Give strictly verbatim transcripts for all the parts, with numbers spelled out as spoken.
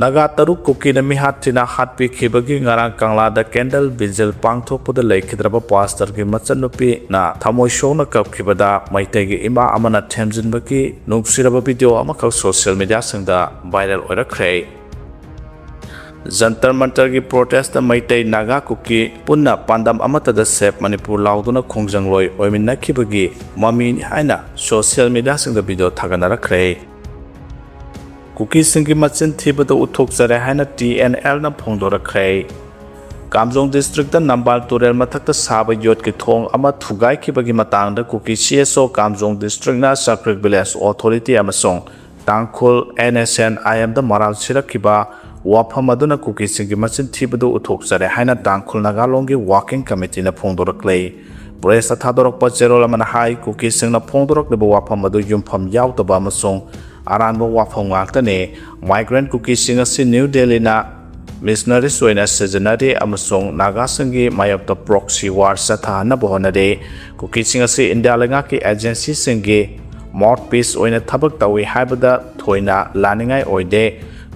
ꯅꯥꯒꯥ ꯇꯔꯨꯛ ꯀꯨꯀꯤꯅ ꯃꯤꯍꯥꯠ ꯊꯤꯅ ꯍꯥꯠꯄꯤꯈꯤꯕꯒꯤ ꯉꯔꯥꯡ ꯀꯪꯂꯥꯗ candle vigil ꯄꯥꯡꯊꯣꯛꯄꯗ ꯂꯩꯈꯤꯗ꯭ꯔꯕ ꯄꯥꯁꯇꯔꯒꯤ ꯃꯆꯟꯅꯨꯄꯤꯅ ꯊꯃꯣꯏ ꯁꯣꯛꯅ ꯀꯞꯈꯤꯕꯗ ꯃꯩꯇꯩꯒꯤ ꯏꯃꯥ ꯑꯃꯅ ꯊꯦꯝꯖꯤꯟꯕꯒꯤ ꯅꯨꯡꯁꯤꯔꯕ video ꯑꯃꯈꯛ social mediaꯁꯤꯡꯗ viral ꯑꯣꯏꯔꯛꯈ꯭ꯔꯦ꯫ ꯖꯟꯇꯔ ꯃꯟꯇꯔꯒꯤ protestꯇ ꯃꯩꯇꯩ, ꯅꯥꯒꯥ, ꯀꯨꯀꯤ ꯄꯨꯟꯅ ꯄꯥꯟꯗꯝ ꯑꯃꯠꯇꯗ Save Manipur ꯂꯥꯎꯗꯨꯅ ꯈꯣꯡꯖꯪꯂꯣꯏ ꯑꯣꯏꯃꯤꯟꯅꯈꯤꯕꯒꯤ ꯃꯃꯤꯅꯤ ꯍꯥꯏꯅ social mediaꯁꯤꯡꯗ video ꯊꯥꯒꯠꯅꯔꯛꯈ꯭ꯔꯦ꯫ ꯀꯨꯀꯤꯁꯤꯡꯒꯤ ꯃꯆꯤꯟ ꯊꯤꯕꯗꯨ ꯎꯠꯊꯣꯛꯆꯔꯦ ꯍꯥꯏꯅ TNLꯅ ꯐꯣꯡꯗꯣꯔꯛꯈ꯭ꯔꯦ꯫ ꯀꯥꯝꯖꯣꯡ districtꯇ ꯅꯝꯕꯥꯜ ꯇꯨꯔꯦꯜ ꯃꯊꯛꯇ ꯁꯥꯕ ꯌꯣꯠꯀꯤ ꯊꯣꯡ ꯑꯃ ꯊꯨꯒꯥꯏꯈꯤꯕꯒꯤ ꯃꯇꯥꯡꯗ ꯀꯨꯀꯤ CSO ꯀꯥꯝꯖꯣꯡ districtꯅ ꯆꯥꯀ꯭ꯔꯤꯛ village authority ꯑꯃꯁꯨꯡ ꯇꯥꯡꯈꯨꯜ NSCN-IMꯗ ꯃꯔꯥꯜ ꯁꯤꯔꯛꯈꯤꯕ ꯋꯥꯐꯝ ꯑꯗꯨꯅ ꯀꯨꯀꯤꯁꯤꯡꯒꯤ ꯃꯆꯤꯟ ꯊꯤꯕꯗꯨ ꯎꯠꯊꯣꯛꯆꯔꯦ ꯍꯥꯏꯅ ꯇꯥꯡꯈꯨꯜ ꯅꯥꯒꯥꯂꯣꯡꯒꯤ working committeeꯅ ꯐꯣꯡꯗꯣꯔꯛꯂꯦ꯫ Pressꯇ ꯊꯥꯗꯣꯔꯛꯄ ꯆꯦꯔꯣꯜ ꯑꯃꯅ ꯍꯥꯏ, ꯀꯨꯀꯤꯁꯤꯡꯅ ꯐꯣꯡꯗꯣꯔꯛꯂꯤꯕ ꯋꯥꯐꯝ ꯑꯗꯨ ꯌꯨꯝꯐꯝ ꯌꯥꯎꯗꯕ ꯑꯃꯁꯨꯡ ꯑꯔꯥꯟꯕ ꯋꯥꯐꯝ ꯉꯥꯛꯇꯅꯤ꯫ Migrant ꯀꯨꯀꯤꯁꯤꯡ ꯑꯁꯤ ꯅ꯭ꯌꯨ ꯗꯦꯜꯂꯤꯅ missionaries ꯑꯣꯏꯅ ꯁꯤꯖꯤꯟꯅꯔꯤ ꯑꯃꯁꯨꯡ ꯅꯥꯒꯥꯁꯤꯡꯒꯤ ꯃꯥꯌꯣꯛꯇ proxy war ꯆꯠꯊꯍꯟꯅꯕ ꯍꯣꯠꯅꯔꯤ꯫ ꯀꯨꯀꯤꯁꯤꯡ ꯑꯁꯤ ꯏꯟꯗꯤꯌꯥ ꯂꯩꯉꯥꯛꯀꯤ agencyꯁꯤꯡꯒꯤ mouthpiece ꯑꯣꯏꯅ ꯊꯕꯛ ꯇꯧꯏ ꯍꯥꯏꯕꯗ ꯊꯣꯏꯅ ꯂꯥꯟꯅꯤꯡꯉꯥꯏ ꯑꯣꯏꯗꯦ꯫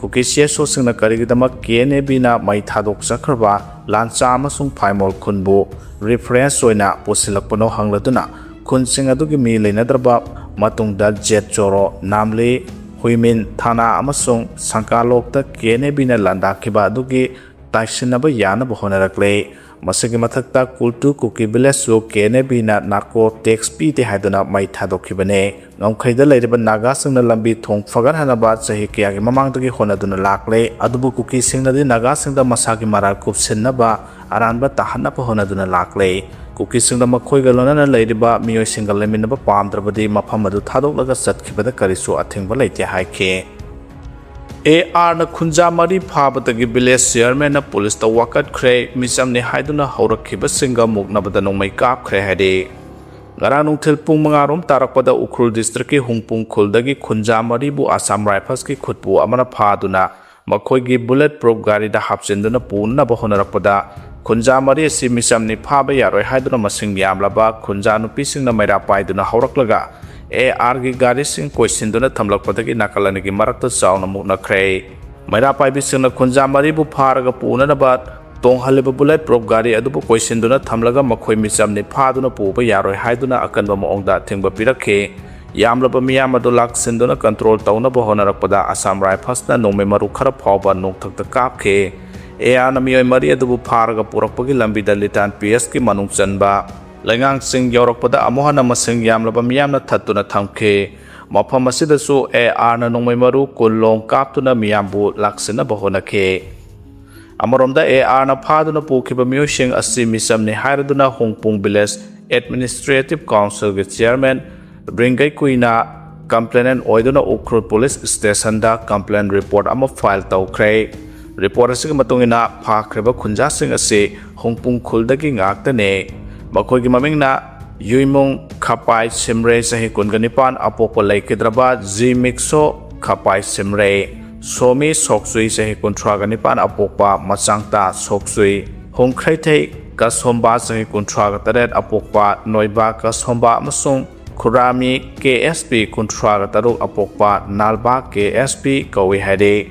ꯀꯨꯀꯤ CSOꯁꯤꯡꯅ ꯀꯔꯤꯒꯤꯗꯃꯛ KNABꯅ ꯃꯩ ꯊꯥꯗꯣꯛꯆꯈ꯭ꯔꯕ ꯂꯥꯟꯆꯥ ꯑꯃꯁꯨꯡ ꯐꯥꯏꯃꯣꯜ ꯈꯨꯟꯕꯨ reference ꯑꯣꯏꯅ ꯄꯨꯁꯤꯜꯂꯛꯄꯅꯣ ꯍꯪꯂꯗꯨꯅ, ꯈꯨꯟꯁꯤꯡ ꯑꯗꯨꯒꯤ ꯃꯤ ꯂꯩꯅꯗ꯭ꯔꯕ ꯃꯇꯨꯡꯗ ꯖꯦꯠ ꯆꯣꯔꯣ, ꯅꯥꯝꯂꯤ, ꯍꯨꯏꯃꯤꯟ ꯊꯥꯅꯥ ꯑꯃꯁꯨꯡ ꯁꯪꯀꯥꯂꯣꯛꯇ KNABꯅ ꯂꯥꯟꯗꯥꯈꯤꯕ ꯑꯗꯨꯒꯤ ꯇꯥꯏꯁꯤꯟꯅꯕ ꯌꯥꯅꯕ ꯍꯣꯠꯅꯔꯛꯂꯦ꯫ ꯃꯁꯤꯒꯤ ꯃꯊꯛꯇ ꯀꯨꯜꯇꯨ ꯀꯨꯀꯤ villageꯁꯨ KNABꯅ narco tax ꯄꯤꯗꯦ ꯍꯥꯏꯗꯨꯅ ꯃꯩ ꯊꯥꯗꯣꯛꯈꯤꯕꯅꯦ꯫ ꯉꯝꯈꯩꯗ ꯂꯩꯔꯤꯕ ꯅꯥꯒꯥꯁꯤꯡꯅ ꯂꯝꯕꯤ ꯊꯣꯡ ꯐꯒꯠꯍꯟꯅꯕ ꯆꯍꯤ ꯀꯌꯥꯒꯤ ꯃꯃꯥꯡꯗꯒꯤ ꯍꯣꯠꯅꯗꯨꯅ ꯂꯥꯛꯂꯦ, ꯑꯗꯨꯕꯨ ꯀꯨꯀꯤꯁꯤꯡꯅꯗꯤ ꯅꯥꯒꯥꯁꯤꯡꯗ ꯃꯁꯥꯒꯤ ꯃꯔꯥꯜ ꯀꯨꯞꯁꯤꯟꯅꯕ ꯑꯔꯥꯟꯕ ꯇꯥꯍꯟꯅꯕ ꯍꯣꯠꯅꯗꯨꯅ ꯂꯥꯛꯂꯦ꯫ ꯀꯨꯀꯤꯁꯤꯡꯗ ꯃꯈꯣꯏꯒ ꯂꯣꯏꯅꯅ ꯂꯩꯔꯤꯕ ꯃꯤꯑꯣꯏꯁꯤꯡꯒ ꯂꯩꯃꯤꯟꯅꯕ ꯄꯥꯝꯗ꯭ꯔꯕꯗꯤ ꯃꯐꯝ ꯑꯗꯨ ꯊꯥꯗꯣꯛꯂꯒ ꯆꯠꯈꯤꯕꯗ ꯀꯔꯤꯁꯨ ꯑꯊꯤꯡꯕ ꯂꯩꯇꯦ ꯍꯥꯏꯈꯤ꯫ ARꯅ ꯈꯨꯟꯖꯥ ꯃꯔꯤ ꯐꯥꯕꯗꯒꯤ village chairmanꯅ policeꯇ ꯋꯥꯀꯠꯈ꯭ꯔꯦ, ꯃꯤꯆꯝꯅꯤ ꯍꯥꯏꯗꯨꯅ ꯍꯧꯔꯛꯈꯤꯕꯁꯤꯡꯒ ꯃꯨꯛꯅꯕꯗ ꯅꯣꯡꯃꯩ ꯀꯥꯞꯈ꯭ꯔꯦ ꯍꯥꯏꯔꯤ꯫ ꯉꯔꯥꯡ ꯅꯨꯡꯊꯤꯜ ꯄꯨꯡ ꯃꯉꯥ ꯔꯣꯝ ꯇꯥꯔꯛꯄꯗ ꯎꯈ꯭ꯔꯨꯜ districtꯀꯤ ꯍꯨꯡꯄꯨꯡ ꯈꯨꯜꯗꯒꯤ ꯈꯨꯟꯖꯥ ꯃꯔꯤꯕꯨ Assam Riflesꯀꯤ ꯈꯨꯠꯄꯨ ꯑꯃꯅ ꯐꯥꯗꯨꯅ ꯃꯈꯣꯏꯒꯤ bullet proof ꯒꯥꯔꯤꯗ ꯍꯥꯞꯆꯤꯟꯗꯨꯅ ꯄꯨꯅꯅꯕ ꯍꯣꯠꯅꯔꯛꯄꯗ ꯈꯨꯟꯖꯥ ꯃꯔꯤ ꯑꯁꯤ ꯃꯤꯆꯝꯅꯤ, ꯐꯥꯕ ꯌꯥꯔꯣꯏ ꯍꯥꯏꯗꯨꯅ ꯃꯁꯤꯡ ꯌꯥꯝꯂꯕ ꯈꯨꯟꯖꯥ ꯅꯨꯄꯤꯁꯤꯡꯅ ꯃꯩꯔꯥ ꯄꯥꯏꯗꯨꯅ ꯍꯧꯔꯛꯂꯒ ARꯒꯤ ꯒꯥꯔꯤꯁꯤꯡ ꯀꯣꯏꯁꯤꯟꯗꯨꯅ ꯊꯝꯂꯛꯄꯗꯒꯤ ꯅꯥꯀꯜ ꯑꯅꯤꯒꯤ ꯃꯔꯛꯇ ꯆꯥꯎꯅ ꯃꯨꯛꯅꯈ꯭ꯔꯦ꯫ ꯃꯩꯔꯥ ꯄꯥꯏꯕꯤꯁꯤꯡꯅ ꯈꯨꯟꯖꯥ ꯃꯔꯤꯕꯨ ꯐꯥꯔꯒ ꯄꯨꯅꯅꯕ ꯇꯣꯡꯍꯜꯂꯤꯕ bullet proof ꯒꯥꯔꯤ ꯑꯗꯨꯕꯨ ꯀꯣꯏꯁꯤꯟꯗꯨꯅ ꯊꯝꯂꯒ ꯃꯈꯣꯏ ꯃꯤꯆꯝꯅꯤ ꯐꯥꯗꯨꯅ ꯄꯨꯕ ꯌꯥꯔꯣꯏ ꯍꯥꯏꯗꯨꯅ ꯑꯀꯟꯕ ꯃꯑꯣꯡꯗ ꯑꯊꯤꯡꯕ ꯄꯤꯔꯛꯈꯤ꯫ ꯌꯥꯝꯂꯕ ꯃꯤꯌꯥꯝ ꯑꯗꯨ ꯂꯥꯛꯁꯤꯟꯗꯨꯅ control ꯇꯧꯅꯕ ꯍꯣꯠꯅꯔꯛꯄꯗ Assam Rifles ꯅ ꯅꯣꯡꯃꯩ ꯃꯔꯨ ꯈꯔ ꯐꯥꯎꯕ ꯅꯣꯡꯊꯛꯇ ꯀꯥꯞꯈꯤ꯫ AR ꯅ ꯃꯤꯑꯣꯏ ꯃꯔꯤ ꯑꯗꯨꯕꯨ ꯐꯥꯔꯒ ꯄꯨꯔꯛꯄꯒꯤ ꯂꯝꯕꯤꯗ ꯂꯤꯇꯥꯟ PS ꯀꯤ ꯃꯅꯨꯡ ꯆꯟꯕ ꯂꯩꯉꯥꯡꯁꯤꯡ ꯌꯧꯔꯛꯄꯗ ꯑꯃꯨꯛ ꯍꯟꯅ ꯃꯁꯤꯡ ꯌꯥꯝꯂꯕ ꯃꯤꯌꯥꯝꯅ ꯊꯠꯇꯨꯅ ꯊꯝꯈꯤ꯫ ꯃꯐꯝ ꯑꯁꯤꯗꯁꯨ AR ꯅ ꯅꯣꯡꯃꯩ ꯃꯔꯨ ꯀꯨꯟ ꯂꯣꯡ ꯀꯥꯞꯇꯨꯅ ꯃꯤꯌꯥꯝꯕꯨ ꯂꯥꯛꯁꯤꯟꯅꯕ ꯍꯣꯠꯅꯈꯤ꯫ ꯑꯃꯔꯣꯝꯗ AR ꯅ ꯐꯥꯗꯨꯅ ꯄꯨꯈꯤꯕ ꯃꯤꯑꯣꯏꯁꯤꯡ ꯑꯁꯤ ꯃꯤꯆꯝꯅꯤ ꯍꯥꯏꯔꯗꯨꯅ ꯍꯣꯡꯄꯨꯡ Village Administrative Council ꯒꯤ Chairman ꯕ꯭ꯔꯤꯡꯒꯩ ꯀꯨꯏꯅ complainant ꯑꯣꯏꯗꯨꯅ ꯎꯈ꯭ꯔꯨꯜ Police Station ꯗ complaint report ꯑꯃ file ꯇꯧꯈ꯭ꯔꯦ꯫ Report ꯑꯁꯤꯒꯤ ꯃꯇꯨꯡ ꯏꯟꯅ ꯐꯥꯈ꯭ꯔꯤꯕ ꯈꯨꯟꯖꯥꯁꯤꯡ ꯑꯁꯤ ꯍꯣꯡꯄꯨꯡ ꯈꯨꯜꯗꯒꯤ ꯉꯥꯛꯇꯅꯤ꯫ ꯃꯈꯣꯏꯒꯤ ꯃꯃꯤꯡꯅ ꯌꯨꯏꯃꯨꯡ ꯈꯥꯄꯥꯏ ꯁꯤꯝꯔꯦ, ꯆꯍꯤ ꯀꯨꯟꯒ ꯅꯤꯄꯥꯟ, ꯑꯄꯣꯛꯄ ꯂꯩꯈꯤꯗ꯭ꯔꯕ ꯖꯤ ꯃꯤꯛꯁꯣ ꯈꯥꯄꯥꯏ ꯁꯤꯝꯔꯦ, ꯁꯣꯃꯤ ꯁꯣꯛꯆꯨꯏ, ꯆꯍꯤ ꯀꯨꯟꯊ꯭ꯔꯥꯒ ꯅꯤꯄꯥꯟ, ꯑꯄꯣꯛꯄ ꯃꯆꯥꯡꯇꯥ ꯁꯣꯛꯆꯨꯏ, ꯍꯣꯡꯈ꯭ꯔꯩꯊꯩ ꯀꯁꯣꯝꯕ, ꯆꯍꯤ ꯀꯨꯟꯊ꯭ꯔꯥꯒ ꯇꯔꯦꯠ, ꯑꯄꯣꯛꯄ ꯅꯣꯏꯕ ꯀꯁꯣꯝꯕ, ꯑꯃꯁꯨꯡ ꯈꯨꯔꯥꯃꯤ ꯀꯦ ꯑꯦꯁ ꯄꯤ, ꯀꯨꯟꯊ꯭ꯔꯥꯒ ꯇꯔꯨꯛ, ꯑꯄꯣꯛꯄ ꯅꯥꯜꯕ ꯀꯦ ꯑꯦꯁ ꯄꯤ ꯀꯧꯏ ꯍꯥꯏꯔꯤ꯫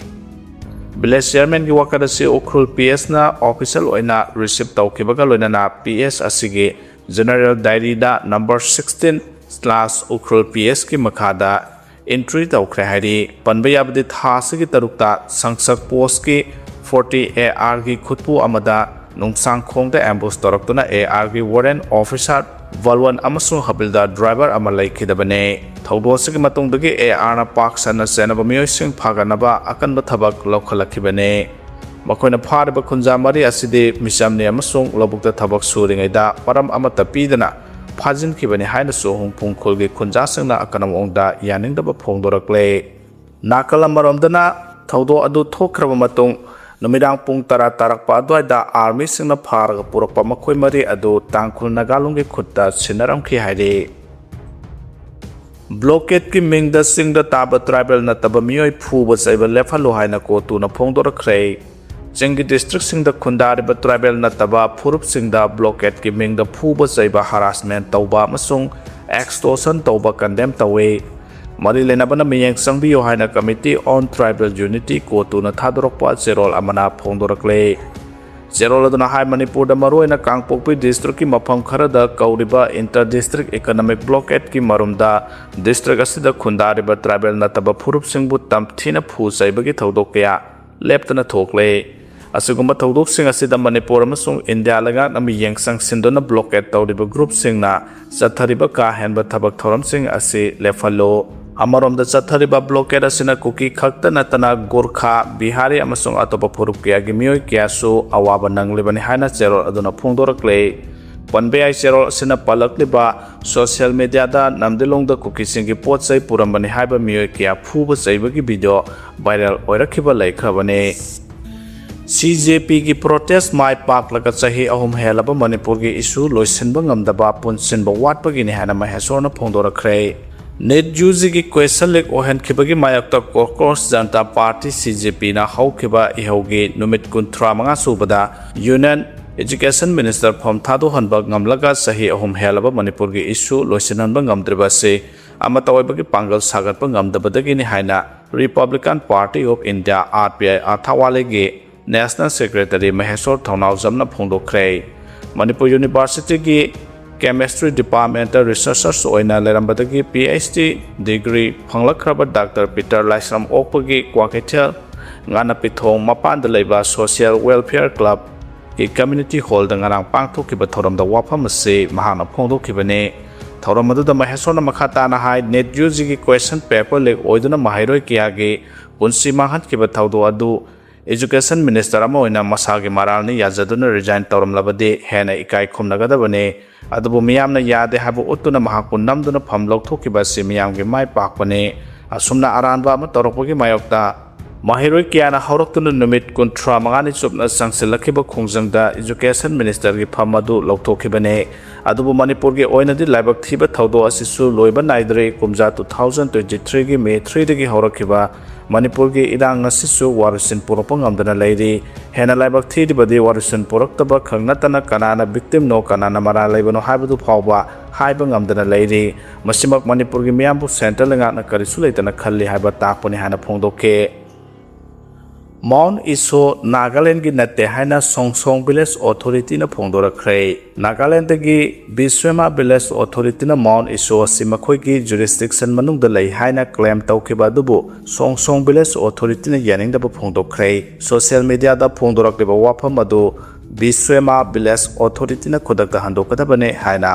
Village Chairman ꯒꯤ ꯋꯥꯀꯠ ꯑꯁꯤ ꯎꯈ꯭ꯔꯨꯜ PS ꯅ official ꯑꯣꯏꯅ receive ꯇꯧꯈꯤꯕꯒ ꯂꯣꯏꯅꯅ PS ꯑꯁꯤꯒꯤ General Diary ꯗ number sixteen slash Ukhrul PS ꯀꯤ ꯃꯈꯥꯗ entry ꯇꯧꯈ꯭ꯔꯦ ꯍꯥꯏꯔꯤ꯫ ꯄꯟꯕ ꯌꯥꯕꯗꯤ ꯊꯥ ꯑꯁꯤꯒꯤ ꯇꯔꯨꯛꯇ ꯁꯪꯁꯛ post ꯀꯤ forty AR ꯒꯤ ꯈꯨꯠꯄꯨ ꯑꯃꯗ ꯅꯨꯡꯁꯥꯡꯈꯣꯡꯗ ambush ꯇꯧꯔꯛꯇꯨꯅ AR ꯒꯤ warrant officer ꯕꯜꯋꯟ ꯑꯃꯁꯨꯡ ꯍꯕꯤꯜꯗꯥꯔ driver ꯑꯃ ꯂꯩꯈꯤꯗꯕꯅꯤ꯫ ꯊꯧꯗꯣꯛ ꯑꯁꯤꯒꯤ ꯃꯇꯨꯡꯗꯒꯤ AR ꯅ ꯄꯥꯛ ꯁꯟꯅ ꯆꯦꯟꯅꯕ ꯃꯤꯑꯣꯏꯁꯤꯡ ꯐꯥꯒꯠꯅꯕ ꯑꯀꯟꯕ ꯊꯕꯛ ꯂꯧꯈꯠꯂꯛꯈꯤꯕꯅꯤ꯫ ꯃꯈꯣꯏꯅ ꯐꯥꯔꯤꯕ ꯈꯨꯟꯖꯥ ꯃꯔꯤ ꯑꯁꯤꯗꯤ ꯃꯤꯆꯝꯅꯤ ꯑꯃꯁꯨꯡ ꯂꯧꯕꯨꯛꯇ ꯊꯕꯛ ꯁꯨꯔꯤꯉꯩꯗ ꯃꯔꯝ ꯑꯃꯠꯇ ꯄꯤꯗꯅ ꯐꯥꯖꯤꯟꯈꯤꯕꯅꯤ ꯍꯥꯏꯅꯁꯨ ꯍꯣꯡꯄꯨꯡ ꯈꯨꯜꯒꯤ ꯈꯨꯟꯖꯥꯁꯤꯡꯅ ꯑꯀꯟꯕ ꯃꯑꯣꯡꯗ ꯌꯥꯅꯤꯡꯗꯕ ꯐꯣꯡꯗꯣꯔꯛꯂꯦ꯫ ꯅꯥꯀꯜ ꯑꯃꯔꯣꯝꯗꯅ ꯊꯧꯗꯣꯛ ꯑꯗꯨ ꯊꯣꯛꯈ꯭ꯔꯕ ꯃꯇꯨꯡ ꯅꯨꯃꯤꯗꯥꯡ ꯄꯨꯡ ꯇꯔꯥ ꯇꯥꯔꯛꯄ ꯑꯗꯨꯋꯥꯏꯗ army ꯁꯤꯡꯅ ꯐꯥꯔꯒ ꯄꯨꯔꯛꯄ ꯃꯈꯣꯏ ꯃꯔꯤ ꯑꯗꯨ ꯇꯥꯡꯈꯨꯜ ꯅꯥꯒꯥꯂꯣꯡꯒꯤ ꯈꯨꯠꯇ ꯁꯤꯟꯅꯔꯝꯈꯤ ꯍꯥꯏꯔꯤ꯫ Blockade ꯀꯤ ꯃꯤꯡꯗ ꯆꯤꯡꯗ ꯇꯥꯕ tribal ꯅꯠꯇꯕ ꯃꯤꯑꯣꯏ ꯐꯨꯕ ꯆꯩꯕ ꯂꯦꯞꯍꯜꯂꯨ ꯍꯥꯏꯅ ꯀꯣꯇꯨꯅ ꯐꯣꯡꯗꯣꯔꯛꯈ꯭ꯔꯦ꯫ ꯆꯤꯡꯒꯤ district ꯁꯤꯡꯗ ꯈꯨꯟꯗꯥꯔꯤꯕ tribal ꯅꯠꯇꯕ ꯐꯨꯔꯨꯞꯁꯤꯡꯗ blockade ꯀꯤ ꯃꯤꯡꯗ ꯐꯨꯕ ꯆꯩꯕ, harassment ꯇꯧꯕ ꯑꯃꯁꯨꯡ extortion ꯇꯧꯕ condemn ꯇꯧꯏ꯫ ꯃꯔꯤ ꯂꯩꯅꯕꯅ ꯃꯤꯠꯌꯦꯡ ꯆꯪꯕꯤꯌꯨ ꯍꯥꯏꯅ Committee on Tribal Unity, ꯀꯣꯇꯨꯅ ꯊꯥꯗꯣꯔꯛꯄ ꯆꯦꯔꯣꯜ ꯑꯃꯅ ꯐꯣꯡꯗꯣꯔꯛꯂꯦ꯫ ꯆꯦꯔꯣꯜ ꯑꯗꯨꯅ ꯍꯥꯏ, ꯃꯅꯤꯄꯨꯔꯗ ꯃꯔꯨꯑꯣꯏꯅ ꯀꯥꯡꯄꯣꯛꯄꯤ district ꯀꯤ ꯃꯐꯝ ꯈꯔꯗ ꯀꯧꯔꯤꯕ inter district economic blockade ꯀꯤ ꯃꯔꯨꯝꯗ district ꯑꯁꯤꯗ ꯈꯨꯟꯗꯥꯔꯤꯕ tribal ꯅꯠꯇꯕ ꯐꯨꯔꯨꯞꯁꯤꯡꯕꯨ ꯇꯝꯊꯤꯅ ꯐꯨ ꯆꯩꯕꯒꯤ ꯊꯧꯗꯣꯛ ꯀꯌꯥ ꯂꯦꯞꯇꯅ ꯊꯣꯛꯂꯦ꯫ ꯑꯁꯤꯒꯨꯝꯕ ꯊꯧꯗꯣꯛꯁꯤꯡ ꯑꯁꯤꯗ ꯃꯅꯤꯄꯨꯔ ꯑꯃꯁꯨꯡ ꯏꯟꯗꯤꯌꯥ ꯂꯩꯉꯥꯛꯅ ꯃꯤꯠꯌꯦꯡ ꯆꯪꯁꯤꯟꯗꯨꯅ blockade ꯇꯧꯔꯤꯕ group ꯁꯤꯡꯅ ꯆꯠꯊꯔꯤꯕ ꯀꯥ ꯍꯦꯟꯕ ꯊꯕꯛ ꯊꯧꯔꯝꯁꯤꯡ ꯑꯁꯤ ꯂꯦꯞꯍꯜꯂꯨ꯫ ꯑꯃꯔꯣꯝꯗ ꯆꯠꯊꯔꯤꯕ blockade ꯑꯁꯤꯅ ꯀꯨꯀꯤ ꯈꯛꯇ ꯅꯠꯇꯅ ꯒꯨꯔꯈꯥ, ꯕꯤꯍꯥꯔꯤ ꯑꯃꯁꯨꯡ ꯑꯇꯣꯞꯄ ꯐꯨꯔꯨꯞ ꯀꯌꯥꯒꯤ ꯃꯤꯑꯣꯏ ꯀꯌꯥꯁꯨ ꯑꯋꯥꯕ ꯅꯪꯂꯤꯕꯅꯤ ꯍꯥꯏꯅ ꯆꯦꯔꯣꯜ ꯑꯗꯨꯅ ꯐꯣꯡꯗꯣꯔꯛꯂꯦ꯫ ꯄꯟꯕ ꯌꯥꯏ, ꯆꯦꯔꯣꯜ ꯑꯁꯤꯅ ꯄꯜꯂꯛꯂꯤꯕ social media ꯗ ꯅꯝꯗꯤꯂꯣꯡꯗ ꯀꯨꯀꯤꯁꯤꯡꯒꯤ ꯄꯣꯠ ꯆꯩ ꯄꯨꯔꯝꯕꯅꯤ ꯍꯥꯏꯕ ꯃꯤꯑꯣꯏ ꯀꯌꯥ ꯐꯨꯕ ꯆꯩꯕꯒꯤ video viral ꯑꯣꯏꯔꯛꯈꯤꯕ ꯂꯩꯈ꯭ꯔꯕꯅꯤ꯫ C J P ꯒꯤ protest ꯃꯥꯏ ꯄꯥꯛꯂꯒ ꯆꯍꯤ ꯑꯍꯨꯝ ꯍꯦꯜꯂꯕ ꯃꯅꯤꯄꯨꯔꯒꯤ issue ꯂꯣꯏꯁꯤꯟꯕ ꯉꯝꯗꯕ ꯄꯨꯟꯁꯤꯟꯕ ꯋꯥꯠꯄꯒꯤꯅꯤ ꯍꯥꯏꯅ ꯃꯍꯦꯁꯣꯔꯅ ꯐꯣꯡꯗꯣꯔꯛꯈ꯭ꯔꯦ꯫ NEET U G ꯒꯤ question leak ꯑꯣꯏꯍꯟꯈꯤꯕꯒꯤ ꯃꯥꯌꯣꯛꯇ Congress Janata Party, C J P ꯅ ꯍꯧꯈꯤꯕ ꯏꯍꯧꯒꯤ ꯅꯨꯃꯤꯠ ꯀꯨꯟꯊ꯭ꯔꯥ ꯃꯉꯥ ꯁꯨꯕꯗ Union Education Minister ꯐꯝ ꯊꯥꯗꯣꯛꯍꯟꯕ ꯉꯝꯂꯒ ꯆꯍꯤ ꯑꯍꯨꯝ ꯍꯦꯜꯂꯕ ꯃꯅꯤꯄꯨꯔꯒꯤ issue ꯂꯣꯏꯁꯤꯟꯍꯟꯕ ꯉꯝꯗ꯭ꯔꯤꯕ ꯑꯁꯤ ꯑꯃꯠꯇ ꯑꯣꯏꯕꯒꯤ ꯄꯥꯡꯒꯜ ꯁꯥꯒꯠꯄ ꯉꯝꯗꯕꯗꯒꯤꯅꯤ ꯍꯥꯏꯅ Republican Party of India, R P I, ꯑꯊꯥꯋꯥꯂꯦꯒꯤ National Secretary Mysore ꯊꯧꯅꯥꯎꯖꯝꯅ ꯐꯣꯡꯗꯣꯛꯈ꯭ꯔꯦ꯫ Manipur University ꯒꯤ Chemistry Department ꯇ researcher ꯑꯣꯏꯅ ꯂꯩꯔꯝꯕꯗꯒꯤ P H D degree ꯐꯪꯂꯛꯈ꯭ꯔꯕ Doctor Peter ꯂꯥꯏꯁ꯭ꯔꯝ ꯑꯣꯛꯄꯒꯤ ꯀ꯭ꯋꯥꯀꯩꯊꯦꯜ ꯉꯥꯅꯄꯤꯊꯣꯡ ꯃꯄꯥꯟꯗ ꯂꯩꯕ Social Welfare Club ꯒꯤ Community Hall ꯗ ꯉꯔꯥꯡ ꯄꯥꯡꯊꯣꯛꯈꯤꯕ ꯊꯧꯔꯝꯗ ꯋꯥꯐꯝ ꯑꯁꯤ ꯃꯍꯥꯛꯅ ꯐꯣꯡꯗꯣꯛꯈꯤꯕꯅꯤ꯫ ꯊꯧꯔꯝ ꯑꯗꯨꯗ ꯃꯍꯦꯁꯣꯔꯅ ꯃꯈꯥ ꯇꯥꯅ ꯍꯥꯏ, NEET U G ꯒꯤ question paper leak ꯑꯣꯏꯗꯨꯅ ꯃꯍꯩꯔꯣꯏ ꯀꯌꯥꯒꯤ ꯄꯨꯟꯁꯤ ꯃꯥꯡꯍꯟꯈꯤꯕ ꯊꯧꯗꯣꯛ ꯑꯗꯨ Education Minister ꯑꯃ ꯑꯣꯏꯅ ꯃꯁꯥꯒꯤ ꯃꯔꯥꯜꯅꯤ ꯌꯥꯖꯗꯨꯅ resign ꯇꯧꯔꯝꯂꯕꯗꯤ ꯍꯦꯟꯅ ꯏꯀꯥꯏ ꯈꯨꯝꯅꯒꯗꯕꯅꯤ꯫ ꯑꯗꯨꯕꯨ ꯃꯤꯌꯥꯝꯅ ꯌꯥꯗꯦ ꯍꯥꯏꯕ ꯎꯠꯇꯨꯅ ꯃꯍꯥꯛꯄꯨ ꯅꯝꯗꯨꯅ ꯐꯝ ꯂꯧꯊꯣꯛꯈꯤꯕ ꯑꯁꯤ ꯃꯤꯌꯥꯝꯒꯤ ꯃꯥꯏ ꯄꯥꯛꯄꯅꯤ꯫ ꯑꯁꯨꯝꯅ ꯑꯔꯥꯟꯕ ꯑꯃ ꯇꯧꯔꯛꯄꯒꯤ ꯃꯥꯌꯣꯛꯇ ꯃꯍꯩꯔꯣꯏ ꯀꯌꯥꯅ ꯍꯧꯔꯛꯇꯨꯅ ꯅꯨꯃꯤꯠ ꯀꯨꯟꯊ꯭ꯔꯥ ꯃꯉꯥꯅꯤ ꯆꯨꯞꯅ ꯆꯪꯁꯤꯜꯂꯛꯈꯤꯕ ꯈꯣꯡꯖꯪꯗ Education Minister ꯒꯤ ꯐꯝ ꯑꯗꯨ ꯂꯧꯊꯣꯛꯈꯤꯕꯅꯤ꯫ ꯑꯗꯨꯕꯨ ꯃꯅꯤꯄꯨꯔꯒꯤ ꯑꯣꯏꯅꯗꯤ ꯂꯥꯏꯕꯛ ꯊꯤꯕ ꯊꯧꯗꯣꯛ ꯑꯁꯤꯁꯨ ꯂꯣꯏꯕ ꯅꯥꯏꯗ꯭ꯔꯤ꯫ ꯀꯨꯝꯖꯥ two thousand twenty three ꯒꯤ May three ꯗꯒꯤ ꯍꯧꯔꯛꯈꯤꯕ ꯃꯅꯤꯄꯨꯔꯒꯤ ꯏꯔꯥꯡ ꯑꯁꯤꯁꯨ ꯋꯥꯔꯣꯏꯁꯤꯟ ꯄꯨꯔꯛꯄ ꯉꯝꯗꯅ ꯂꯩꯔꯤ꯫ ꯍꯦꯟꯅ ꯂꯥꯏꯕꯛ ꯊꯤꯔꯤꯕꯗꯤ ꯋꯥꯔꯣꯏꯁꯤꯟ ꯄꯨꯔꯛꯇꯕ ꯈꯛ ꯅꯠꯇꯅ ꯀꯅꯥꯅ victimꯅꯣ, ꯀꯅꯥꯅ ꯃꯔꯥꯜ ꯂꯩꯕꯅꯣ ꯍꯥꯏꯕꯗꯨ ꯐꯥꯎꯕ ꯍꯥꯏꯕ ꯉꯝꯗꯅ ꯂꯩꯔꯤ꯫ ꯃꯁꯤꯃꯛ ꯃꯅꯤꯄꯨꯔꯒꯤ ꯃꯤꯌꯥꯝꯕꯨ central ꯂꯩꯉꯥꯛꯅ ꯀꯔꯤꯁꯨ ꯂꯩꯇꯅ ꯈꯜꯂꯤ ꯍꯥꯏꯕ ꯇꯥꯛꯄꯅꯤ ꯍꯥꯏꯅ ꯐꯣꯡꯗꯣꯛꯈꯤ꯫ Mount Iso ꯅꯥꯒꯥꯂꯦꯟꯗꯒꯤ ꯅꯠꯇꯦ ꯍꯥꯏꯅ Songsong Village Authorityꯅ ꯐꯣꯡꯗꯣꯔꯛꯈ꯭ꯔꯦ꯫ ꯅꯥꯒꯥꯂꯦꯟꯗꯒꯤ Biswema Village Authorityꯅ Mount Iso ꯑꯁꯤ ꯃꯈꯣꯏꯒꯤ jurisdiction ꯃꯅꯨꯡꯗ ꯂꯩ ꯍꯥꯏꯅ claim ꯇꯧꯈꯤꯕ ꯑꯗꯨꯕꯨ Songsong Village Authorityꯅ ꯌꯥꯅꯤꯡꯗꯕ ꯐꯣꯡꯗꯣꯛꯈ꯭ꯔꯦ꯫ Social mediaꯗ ꯐꯣꯡꯗꯣꯔꯛꯂꯤꯕ ꯋꯥꯐꯝ ꯑꯗꯨ Biswema Village Authorityꯅ ꯈꯨꯗꯛꯇ ꯍꯟꯗꯣꯛꯀꯗꯕꯅꯤ ꯍꯥꯏꯅ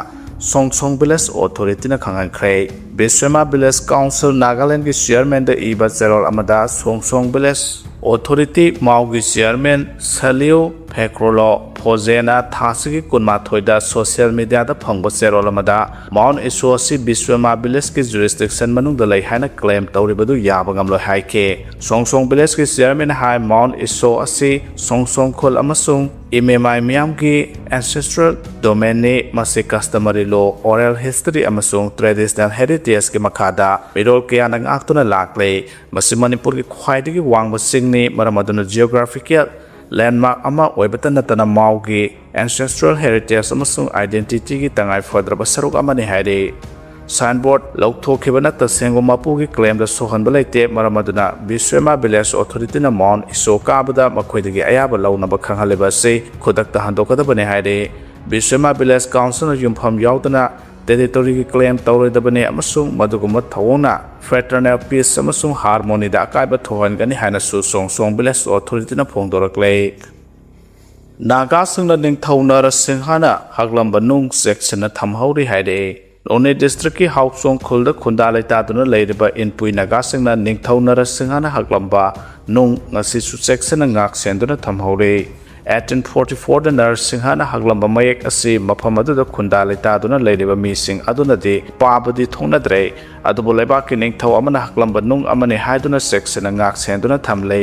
Songsong Village Authorityꯅ ꯈꯪꯍꯟꯈ꯭ꯔꯦ꯫ Biswema Village Council ꯅꯥꯒꯥꯂꯦꯟꯗꯒꯤ chairmanꯗ ꯏꯕ ꯆꯦꯔꯣꯜ ꯑꯃꯗ Songsong Village Authority Maoꯒꯤ chairman Saliu Phekrolo Phojena ꯊꯥꯁꯤꯒꯤ ꯀꯨꯟꯃꯥꯊꯣꯏꯗ social mediaꯗ ꯐꯪꯕ ꯆꯦꯔꯣꯜ ꯑꯃꯗ Mount Iso ꯑꯁꯤ Biswema Villageꯀꯤ jurisdiction ꯃꯅꯨꯡꯗ ꯂꯩ ꯍꯥꯏꯅ claim ꯇꯧꯔꯤꯕꯗꯨ ꯌꯥꯕ ꯉꯝꯂꯣꯏ ꯍꯥꯏꯈꯤ꯫ Songsong Villageꯀꯤ chairman ꯍꯥꯏ Mount Iso ꯑꯁꯤ Songsong ꯈꯨꯜ ꯑꯃꯁꯨꯡ ꯏꯃꯦꯃꯥꯏ ꯃꯤꯌꯥꯝꯒꯤ ancestral domainꯅꯤ꯫ ꯃꯁꯤ customary law, oral history ꯑꯃꯁꯨꯡ traditional heritageꯀꯤ ꯃꯈꯥꯗ ꯃꯤꯔꯣꯜ ꯀꯌꯥꯅ ꯉꯥꯛꯇꯨꯅ ꯂꯥꯛꯂꯦ꯫ ꯃꯁꯤ ꯃꯅꯤꯄꯨꯔꯒꯤ ꯈ꯭ꯋꯥꯏꯗꯒꯤ ꯋꯥꯡꯕ ꯆꯤꯡꯅꯤ, ꯃꯔꯝ ꯑꯗꯨꯅ geographical landmark ꯑꯃ ꯑꯣꯏꯕꯇ ꯅꯠꯇꯅ ꯃꯥꯎꯒꯤ ancestral heritage ꯑꯃꯁꯨꯡ identityꯒꯤ ꯇꯉꯥꯏ ꯐꯗ꯭ꯔꯕ ꯁꯔꯨꯛ ꯑꯃꯅꯤ ꯍꯥꯏꯔꯤ꯫ Signboard ꯂꯧꯊꯣꯛꯈꯤꯕꯅ ꯇꯁꯦꯡꯕ ꯃꯄꯨꯒꯤ claimꯗ ꯁꯣꯛꯍꯟꯕ ꯂꯩꯇꯦ, ꯃꯔꯝ ꯑꯗꯨꯅ Biswema Village Authorityꯅ Mount Iso ꯀꯥꯕꯗ ꯃꯈꯣꯏꯗꯒꯤ ꯑꯌꯥꯕ ꯂꯧꯅꯕ ꯈꯪꯍꯜꯂꯤꯕ ꯑꯁꯤ ꯈꯨꯗꯛꯇ ꯍꯟꯗꯣꯛꯀꯗꯕꯅꯤ ꯍꯥꯏꯔꯤ꯫ Biswema Village Councilꯅ ꯌꯨꯝꯐꯝ ꯌꯥꯎꯗꯅ territoryꯒꯤ claim ꯇꯧꯔꯣꯏꯗꯕꯅꯤ ꯑꯃꯁꯨꯡ ꯃꯗꯨꯒꯨꯝꯕ ꯊꯧꯑꯣꯡꯅ fraternal peace ꯑꯃꯁꯨꯡ harmonyꯗ ꯑꯀꯥꯏꯕ ꯊꯣꯛꯍꯟꯒꯅꯤ ꯍꯥꯏꯅꯁꯨ Songsong Village Authorityꯅ ꯐꯣꯡꯗꯣꯔꯛꯂꯦ꯫ ꯅꯥꯒꯥꯁꯤꯡꯅ ꯅꯤꯡꯊꯧ ꯅꯔꯁꯤꯡꯍꯅ ꯍꯛꯂꯝꯕ ꯅꯨꯡ ꯆꯦꯛꯁꯤꯟꯅ ꯊꯝꯍꯧꯔꯤ ꯍꯥꯏꯔꯛꯏ꯫ ꯅꯣꯅꯦ districtꯀꯤ ꯍꯥꯎꯆꯣꯡ ꯈꯨꯜꯗ ꯈꯨꯟꯗꯥ ꯂꯩꯇꯥꯗꯨꯅ ꯂꯩꯔꯤꯕ ꯏꯟꯄꯨꯏ ꯅꯥꯒꯥꯁꯤꯡꯅ ꯅꯤꯡꯊꯧ ꯅꯔꯁꯤꯡꯍꯅ ꯍꯛꯂꯝꯕ ꯅꯨꯡ ꯉꯁꯤꯁꯨ ꯆꯦꯛꯁꯤꯟꯅ ꯉꯥꯛ ꯁꯦꯟꯗꯨꯅ ꯊꯝꯍꯧꯔꯤ꯫ ꯑꯩꯠꯇꯤꯟ ꯐꯣꯔꯇꯤ ꯐꯣꯔꯗ ꯅꯔꯁꯤꯡꯍꯅ ꯍꯛꯂꯝꯕ ꯃꯌꯦꯛ ꯑꯁꯤ ꯃꯐꯝ ꯑꯗꯨꯗ ꯈꯨꯟꯗꯥ ꯂꯩꯇꯥꯗꯨꯅ ꯂꯩꯔꯤꯕ ꯃꯤꯁꯤꯡ ꯑꯗꯨꯅꯗꯤ ꯄꯥꯕꯗꯤ ꯊꯣꯛꯅꯗ꯭ꯔꯦ꯫ ꯑꯗꯨꯕꯨ ꯂꯩꯕꯥꯛꯀꯤ ꯅꯤꯡꯊꯧ ꯑꯃꯅ ꯍꯛꯂꯝꯕ ꯅꯨꯡ ꯑꯃꯅꯤ ꯍꯥꯏꯗꯨꯅ ꯆꯦꯛꯁꯤꯟꯅ ꯉꯥꯛ ꯁꯦꯟꯗꯨꯅ ꯊꯝꯂꯤ꯫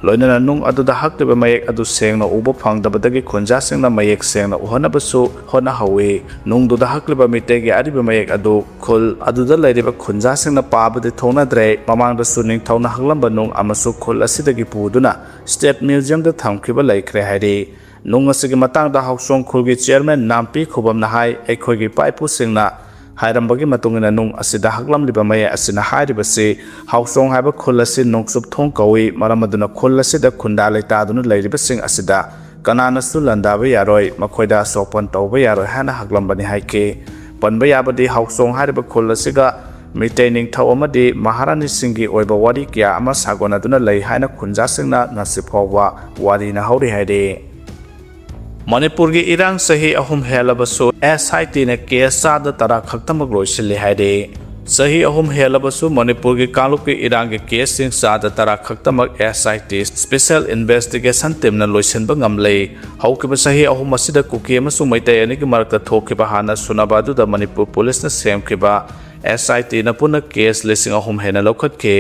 ꯂꯣꯏꯅꯅ ꯅꯨꯡ ꯑꯗꯨꯗ ꯍꯛꯂꯤꯕ ꯃꯌꯦꯛ ꯑꯗꯨ ꯁꯦꯡꯅ ꯎꯕ ꯐꯪꯗꯕꯗꯒꯤ ꯈꯨꯟꯖꯥꯁꯤꯡꯅ ꯃꯌꯦꯛ ꯁꯦꯡꯅ ꯎꯍꯟꯅꯕꯁꯨ ꯍꯣꯠꯅꯍꯧꯏ꯫ ꯅꯨꯡꯗꯨꯗ ꯍꯛꯂꯤꯕ ꯃꯤꯇꯩꯒꯤ ꯑꯔꯤꯕ ꯃꯌꯦꯛ ꯑꯗꯨ ꯈꯨꯜ ꯑꯗꯨꯗ ꯂꯩꯔꯤꯕ ꯈꯨꯟꯖꯥꯁꯤꯡꯅ ꯄꯥꯕꯗꯤ ꯊꯣꯛꯅꯗ꯭ꯔꯦ꯫ ꯃꯃꯥꯡꯗꯁꯨ ꯅꯤꯡꯊꯧꯅ ꯍꯛꯂꯝꯕ ꯅꯨꯡ ꯑꯃꯁꯨ ꯈꯨꯜ ꯑꯁꯤꯗꯒꯤ ꯄꯨꯗꯨꯅ ꯁ꯭ꯇꯦꯠ ꯃ꯭ꯌꯨꯖꯤꯌꯝꯗ ꯊꯝꯈꯤꯕ ꯂꯩꯈ꯭ꯔꯦ ꯍꯥꯏꯔꯤ꯫ ꯅꯨꯡ ꯑꯁꯤꯒꯤ ꯃꯇꯥꯡꯗ ꯍꯥꯎꯆꯣꯡ ꯈꯨꯜꯒꯤ ꯆꯤꯌꯔꯃꯦꯟ ꯅꯥꯝꯄꯤ ꯈꯨꯕꯝꯅ ꯍꯥꯏ, ꯑꯩꯈꯣꯏꯒꯤ ꯏꯄꯥ ꯏꯄꯨꯁꯤꯡꯅ ꯍꯥꯏꯔꯝꯕꯒꯤ ꯃꯇꯨꯡ ꯏꯟꯅ ꯅꯨꯡ ꯑꯁꯤꯗ ꯍꯛꯂꯝꯂꯤꯕ ꯃꯌꯦꯛ ꯑꯁꯤꯅ ꯍꯥꯏꯔꯤꯕꯁꯤ ꯍꯥꯎꯆꯣꯡ ꯍꯥꯏꯕ ꯈꯨꯜ ꯑꯁꯤ ꯅꯣꯡꯆꯨꯞ ꯊꯣꯡ ꯀꯧꯏ꯫ ꯃꯔꯝ ꯑꯗꯨꯅ ꯈꯨꯜ ꯑꯁꯤꯗ ꯈꯨꯟꯗꯥ ꯂꯩꯇꯥꯗꯨꯅ ꯂꯩꯔꯤꯕꯁꯤꯡ ꯑꯁꯤꯗ ꯀꯅꯥꯅꯁꯨ ꯂꯥꯟꯗꯥꯕ ꯌꯥꯔꯣꯏ, ꯃꯈꯣꯏꯗ ꯑꯁꯣꯛꯄꯟ ꯇꯧꯕ ꯌꯥꯔꯣꯏ ꯍꯥꯏꯅ ꯍꯛꯂꯝꯕꯅꯤ ꯍꯥꯏꯈꯤ꯫ ꯄꯟꯕ ꯌꯥꯕꯗꯤ ꯍꯥꯎꯆꯣꯡ ꯍꯥꯏꯔꯤꯕ ꯈꯨꯜ ꯑꯁꯤꯒ ꯃꯤꯇꯩ ꯅꯤꯡꯊꯧ ꯑꯃꯗꯤ ꯃꯍꯥꯔꯥꯅꯤꯁꯤꯡꯒꯤ ꯑꯣꯏꯕ ꯋꯥꯔꯤ ꯀꯌꯥ ꯑꯃ ꯁꯥꯒꯣꯟꯅꯗꯨꯅ ꯂꯩ ꯍꯥꯏꯅ ꯈꯨꯟꯖꯥꯁꯤꯡꯅ ꯉꯁꯤ ꯐꯥꯎꯕ ꯋꯥꯔꯤ ꯅꯍꯧꯔꯤ ꯍꯥꯏꯔꯤ꯫ ꯃꯅꯤꯄꯨꯔꯒꯤ ꯏꯔꯥꯡ ꯆꯍꯤ ꯑꯍꯨꯝ ꯍꯦꯜꯂꯕꯁꯨ ꯑꯦꯁ ꯑꯥꯏ ꯇꯤꯅ ꯀꯦꯁ ꯆꯥꯗ ꯇꯔꯥ ꯈꯛꯇꯃꯛ ꯂꯣꯏꯁꯤꯜꯂꯤ ꯍꯥꯏꯔꯤ꯫ ꯆꯍꯤ ꯑꯍꯨꯝ ꯍꯦꯜꯂꯕꯁꯨ ꯃꯅꯤꯄꯨꯔꯒꯤ ꯀꯥꯡꯂꯨꯞꯀꯤ ꯏꯔꯥꯡꯒꯤ ꯀꯦꯁꯁꯤꯡ ꯆꯥꯗ ꯇꯔꯥ ꯈꯛꯇꯃꯛ ꯑꯦꯁ ꯑꯥꯏ ꯇꯤ ꯁ꯭ꯄꯦꯁꯦꯜ ꯏꯟꯚꯦꯁꯇꯤꯒꯦꯁꯟ ꯇꯤꯝꯅ ꯂꯣꯏꯁꯤꯟꯕ ꯉꯝꯂꯦ꯫ ꯍꯧꯈꯤꯕ ꯆꯍꯤ ꯑꯍꯨꯝ ꯑꯁꯤꯗ ꯀꯨꯀꯤ ꯑꯃꯁꯨꯡ ꯃꯩꯇꯩ ꯑꯅꯤꯒꯤ ꯃꯔꯛꯇ ꯊꯣꯛꯈꯤꯕ ꯍꯥꯟꯅ ꯁꯨꯅꯕ ꯑꯗꯨꯗ ꯃꯅꯤꯄꯨꯔ ꯄꯨꯂꯤꯁꯅ ꯁꯦꯝꯈꯤꯕ ꯑꯦꯁ ꯑꯥꯏ ꯇꯤꯅ ꯄꯨꯟꯅ ꯀꯦꯁ ꯂꯤꯁꯤꯡ ꯑꯍꯨꯝ ꯍꯦꯟꯅ ꯂꯧꯈꯠꯈꯤ꯫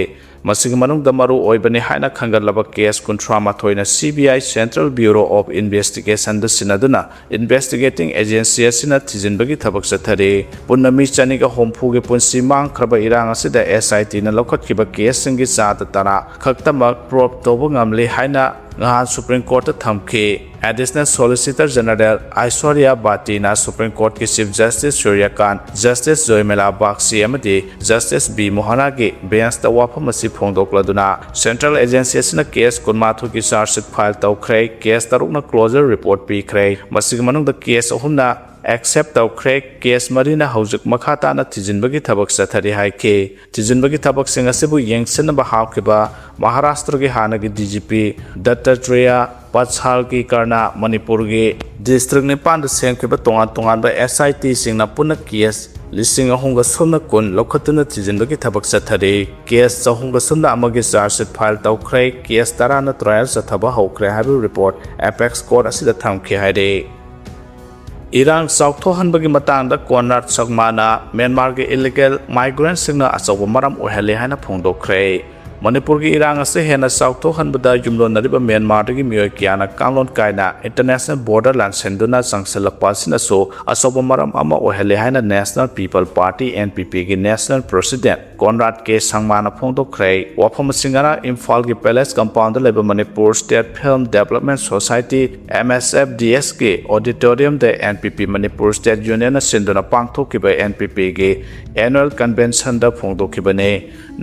ꯃꯁꯤꯒꯤ ꯃꯅꯨꯡꯗ ꯃꯔꯨ ꯑꯣꯏꯕꯅꯤ ꯍꯥꯏꯅ ꯈꯟꯒꯠꯂꯕ ꯀꯦꯁ ꯀꯨꯟꯊ꯭ꯔꯥ ꯃꯥꯊꯣꯏꯅ C B I, Central Bureau of Investigation ꯗ ꯁꯤꯟꯅꯗꯨꯅ ꯏꯟꯚꯦꯁꯇꯤꯒꯦꯇꯤꯡ ꯑꯦꯖꯦꯟꯁꯤ ꯑꯁꯤꯅ ꯊꯤꯖꯤꯟꯕꯒꯤ ꯊꯕꯛ ꯆꯠꯊꯔꯤ꯫ ꯄꯨꯟꯅ ꯃꯤ ꯆꯅꯤꯒ ꯍꯨꯝꯐꯨꯒꯤ ꯄꯨꯟꯁꯤ ꯃꯥꯡꯈ꯭ꯔꯕ ꯏꯔꯥꯡ ꯑꯁꯤꯗ ꯑꯦꯁ ꯑꯥꯏ ꯇꯤꯅ ꯂꯧꯈꯠꯈꯤꯕ ꯀꯦꯁꯁꯤꯡꯒꯤ ꯆꯥꯗ ꯇꯔꯥ ꯈꯛꯇꯃꯛ ꯄ꯭ꯔꯣꯕ ꯇꯧꯕ ꯉꯝꯂꯤ ꯍꯥꯏꯅ ꯉꯍꯥꯟ ꯁꯨꯄ꯭ꯔꯤꯝ ꯀꯣꯔꯠꯇ ꯊꯝꯈꯤ꯫ ꯑꯦꯗꯤꯁꯅꯦꯜ ꯁꯣꯂꯤꯁꯤꯇꯔ ꯖꯦꯅꯔꯦꯜ ꯑꯥꯏꯁꯣꯔꯤꯌꯥ ꯕꯥꯇꯤꯅ ꯁꯨꯄ꯭ꯔꯤꯝ ꯀꯣꯔꯠꯀꯤ chief justice Suryakant, justice Joymalya Bagchi ꯑꯃꯗꯤ ꯖꯁꯇꯤꯁ ꯕꯤ ꯃꯣꯍꯅꯥꯒꯤ ꯕꯦꯟꯁꯇ ꯋꯥꯐꯝ ꯑꯁꯤ ꯐꯣꯡꯗꯣꯛꯂꯗꯨꯅ, ꯁꯦꯟꯇ꯭ꯔꯦꯜ ꯑꯦꯖꯦꯟꯁꯤ ꯑꯁꯤꯅ ꯀꯦꯁ ꯀꯨꯟꯃꯥꯊꯣꯏꯒꯤ ꯆꯥꯔꯖ ꯁꯤꯠ ꯐꯥꯏꯜ ꯇꯧꯈ꯭ꯔꯦ꯫ ꯀꯦꯁ ꯇꯔꯨꯛꯅ ꯀ꯭ꯂꯣꯖꯔ ꯔꯤꯄꯣꯔꯠ ꯄꯤꯈ꯭ꯔꯦ꯫ ꯃꯁꯤꯒꯤ ꯃꯅꯨꯡꯗ ꯀꯦꯁ ꯑꯍꯨꯝꯅ ꯑꯦꯛꯁꯦꯞ ꯇꯧꯈ꯭ꯔꯦ꯫ ꯀꯦꯁ ꯃꯔꯤꯅ ꯍꯧꯖꯤꯛ ꯃꯈꯥ ꯇꯥꯅ ꯊꯤꯖꯤꯟꯕꯒꯤ ꯊꯕꯛ ꯆꯠꯊꯔꯤ ꯍꯥꯏꯈꯤ꯫ ꯊꯤꯖꯤꯟꯕꯒꯤ ꯊꯕꯛꯁꯤꯡ ꯑꯁꯤꯕꯨ ꯌꯦꯡꯁꯤꯟꯅꯕ ꯍꯥꯞꯈꯤꯕ ꯃꯍꯥꯔꯥꯁꯇ꯭ꯔꯒꯤ ꯍꯥꯟꯅꯒꯤ ꯗꯤ ꯖꯤ ꯄꯤ ꯗꯠꯇꯇ꯭ꯔꯦꯌꯥ ꯄꯠꯁꯥꯜꯒꯤ ꯀꯔꯅ ꯃꯅꯤꯄꯨꯔꯒꯤ ꯗꯤꯁꯇ꯭ꯔꯤꯛ ꯅꯤꯄꯥꯟꯗ ꯁꯦꯝꯈꯤꯕ ꯇꯣꯉꯥꯟ ꯇꯣꯉꯥꯟꯕ ꯑꯦꯁ ꯑꯥꯏ ꯇꯤꯁꯤꯡꯅ ꯄꯨꯟꯅ ꯀꯦꯁ ꯂꯤꯁꯤꯡ ꯑꯍꯨꯝꯒ ꯁꯨꯞꯅ ꯀꯨꯟ ꯂꯧꯈꯠꯇꯨꯅ ꯊꯤꯖꯤꯟꯕꯒꯤ ꯊꯕꯛ ꯆꯠꯊꯔꯤ꯫ ꯀꯦꯁ ꯆꯍꯨꯝꯒ ꯁꯨꯞꯅ ꯑꯃꯒꯤ ꯆꯥꯔꯖ ꯁꯤꯠ ꯐꯥꯏꯜ ꯇꯧꯈ꯭ꯔꯦ꯫ ꯀꯦꯁ ꯇꯔꯥꯅ ꯇ꯭ꯔꯥꯏꯌꯦꯜ ꯆꯠꯊꯕ ꯍꯧꯈ꯭ꯔꯦ ꯍꯥꯏꯕ ꯔꯤꯄꯣꯔꯠ ꯑꯦꯄꯦꯛꯁ ꯀꯣꯔꯠ ꯑꯁꯤꯗ ꯊꯝꯈꯤ ꯍꯥꯏꯔꯤ꯫ ꯏꯔꯥꯡ ꯆꯥꯎꯊꯣꯛꯍꯟꯕꯒꯤ ꯃꯇꯥꯡꯗ ꯀꯣꯟꯔꯥꯗ ꯁꯪꯃꯥꯅ ꯃ꯭ꯌꯥꯟꯃꯥꯔꯒꯤ ꯏꯂꯤꯒꯦꯜ ꯃꯥꯏꯒ꯭ꯔꯦꯟꯁꯤꯡꯅ ꯑꯆꯧꯕ ꯃꯔꯝ ꯑꯣꯏꯍꯜꯂꯤ ꯍꯥꯏꯅ ꯐꯣꯡꯗꯣꯛꯈ꯭ꯔꯦ꯫ ꯃꯅꯤꯄꯨꯔꯒꯤ ꯏꯔꯥꯡ ꯑꯁꯤ ꯍꯦꯟꯅ ꯆꯥꯎꯊꯣꯛꯍꯟꯕꯗ ꯌꯨꯝꯂꯣꯟꯅꯔꯤꯕ ꯃ꯭ꯌꯥꯟꯃꯥꯔꯗꯒꯤ ꯃꯤꯑꯣꯏ ꯀꯌꯥꯅ ꯀꯥꯡꯂꯣꯟ ꯀꯥꯏꯅ ꯏꯟꯇꯔꯅꯦꯁꯅꯦꯜ ꯕꯣꯔꯗꯔ ꯂꯥꯟꯁꯤꯟꯗꯨꯅ ꯆꯪꯁꯤꯜꯂꯛꯄ ꯑꯁꯤꯅꯁꯨ ꯑꯆꯧꯕ ꯃꯔꯝ ꯑꯃ ꯑꯣꯏꯍꯜꯂꯤ ꯍꯥꯏꯅ ꯅꯦꯁꯅꯦꯜ ꯄꯤꯄꯜ ꯄꯥꯔꯇꯤ, NPP, ꯒꯤ ꯅꯦꯁꯅꯦꯜ ꯄ꯭ꯔꯦꯁꯤꯗꯦꯟꯠ ꯀꯣꯟꯔꯥꯗ ꯀꯦ ꯁꯪꯃꯥꯅ ꯐꯣꯡꯗꯣꯛꯈ꯭ꯔꯦ꯫ ꯋꯥꯐꯝ ꯑꯁꯤ ꯉꯔꯥꯡ ꯏꯝꯐꯥꯜꯒꯤ ꯄꯦꯂꯦꯁ ꯀꯝꯄꯥꯎꯟꯗ ꯂꯩꯕ Manipur state film development society, MSFDS, ꯀꯤ ꯑꯣꯗꯤꯇꯣꯔꯤꯌꯝꯗ NPP ꯃꯅꯤꯄꯨꯔ ꯁ꯭ꯇꯦꯠ ꯌꯨꯅꯤꯌꯟꯅ ꯁꯤꯟꯗꯨꯅ ꯄꯥꯡꯊꯣꯛꯈꯤꯕ NPP ꯒꯤ ꯑꯦꯅꯨꯑꯦꯜ ꯀꯟꯚꯦꯟꯁꯟꯗ ꯐꯣꯡꯗꯣꯛꯈꯤꯕꯅꯤ꯫